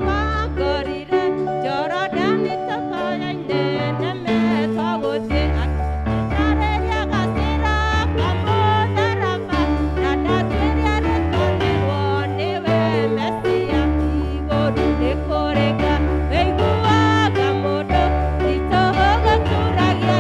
wakorire Jorodani tũkoya-inĩ nemetwo gũthiĩ akĩcarĩria gacĩra kamũtharaba, na ndatuĩria rĩtwa nĩwe Mesia. Igũrũ nĩ kũrĩ Ngai wĩiguaga mũndũ, ti tũhũ gũturagia.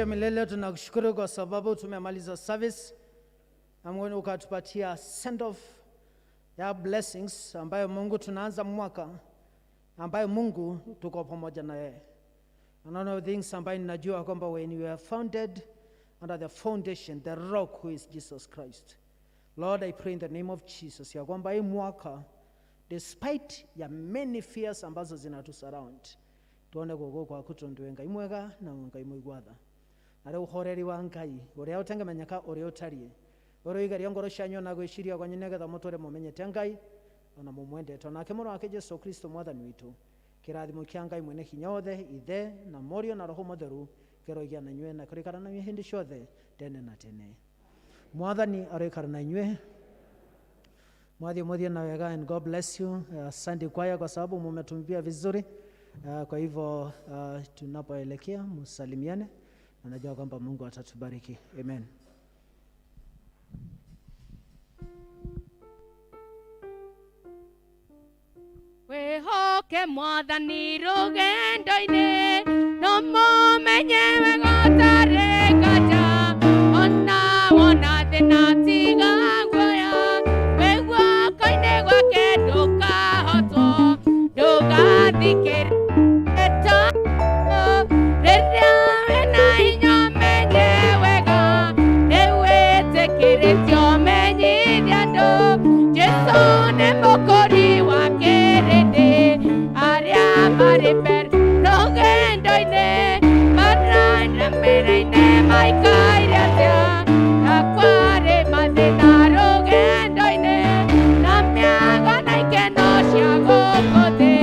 Uishie milele, tunakushukuru kwa sababu tumemaliza service na Mungu ukatupatia send off ya blessings ambayo Mungu tunaanza mwaka ambayo Mungu tuko pamoja na yeye. And one of the things ambayo ninajua kwamba when you are founded under the foundation, the rock who is Jesus Christ. Lord, I pray in the name of Jesus ya kwamba hii mwaka, despite ya many fears ambazo zinatusurround, tuone guoko gwaku tondu Ngai mwega na Ngai mũiguatha, na rĩu ũhoreri wa Ngai ũrĩa ũtangĩmenyeka ũrĩa ũtariĩ ũroigaria ngoro cianyu na gwĩciria kwanyu nĩgetha mũtũre mũmenyete Ngai ona mũmwendete, onake mũrũ wake Jesu Kristo mwathani witũ. Kĩrathimo kĩa Ngai mwene hinya wothe, Ithe na Mũriũ na Roho Mũtheru, kĩroigĩa na inyuĩ na kũrĩkara na inyuĩ hĩndĩ ciothe tene na tene. Mwathani aroikara na inyuĩ. Mwathiĩ mũthiĩ na wega, and God bless you. Asante kwaya kwa sababu mumetumbia vizuri. Kwa hivyo tunapoelekea msalimiane, na najua kwamba Mungu atatubariki. Amen. Wĩhoke Mwathani rũgendo-inĩ, no mũmenye wega ũtarĩ nganja, ona wona thĩna tiga guoya, wĩ guoko-inĩ gwake ndũkahotwo, ndũgathikĩrĩrie rĩrĩa wĩna hinya ũmenye wega, nĩwĩtĩkĩrĩtio ũmenyithie andũ, Jesũ nĩ mũkũri wa kĩrĩndĩ, arĩa marĩ mbere rũgendo-inĩ, maranĩmĩra-inĩ maikaire atĩa, na kwarĩ mathĩna rũgendo-inĩ, na mĩago na ikeno cia gũkũ thĩ,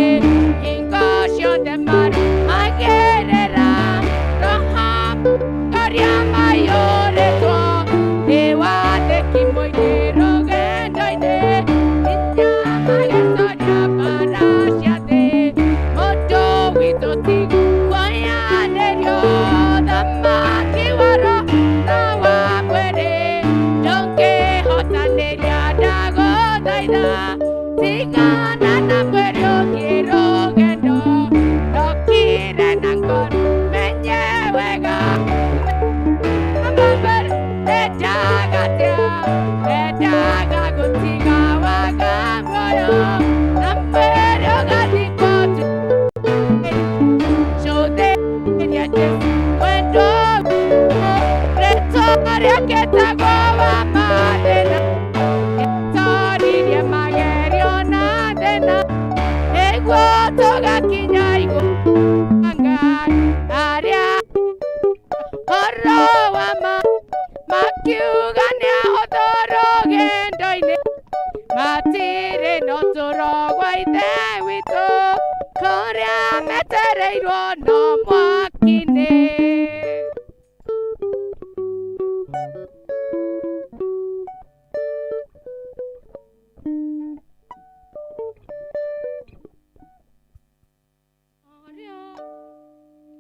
hingo ciothe magĩrĩra, roho ũrĩa maiyũrĩtwo nĩ wathĩki mũingĩ rũgendo-inĩ, nginya magĩtoria mbara cia thĩ, mũndũ witũ ti kuoyanĩrio, thamaki wa roho na wa mwĩrĩ, ndũngĩhotanĩria ndagũthaitha, tigana na mwĩrĩ ũthiĩ rũgendo, ndokire na ngoro menye wega, ndendaga gũtiga waga muoyo, na mwĩrĩ ũgathikwo cũthĩrĩria Jesũ wendo rĩtwa rĩake tagwo wa mathĩna, yatoririe magerio na thĩna, nĩguo tũgakinya igũrũ Ngai arĩa ũhoro wa ma makiuga nĩahũthũ rũgendo-inĩ, matirĩ na ũtũũro gwa Ithe witũ, kũrĩa metereirwo no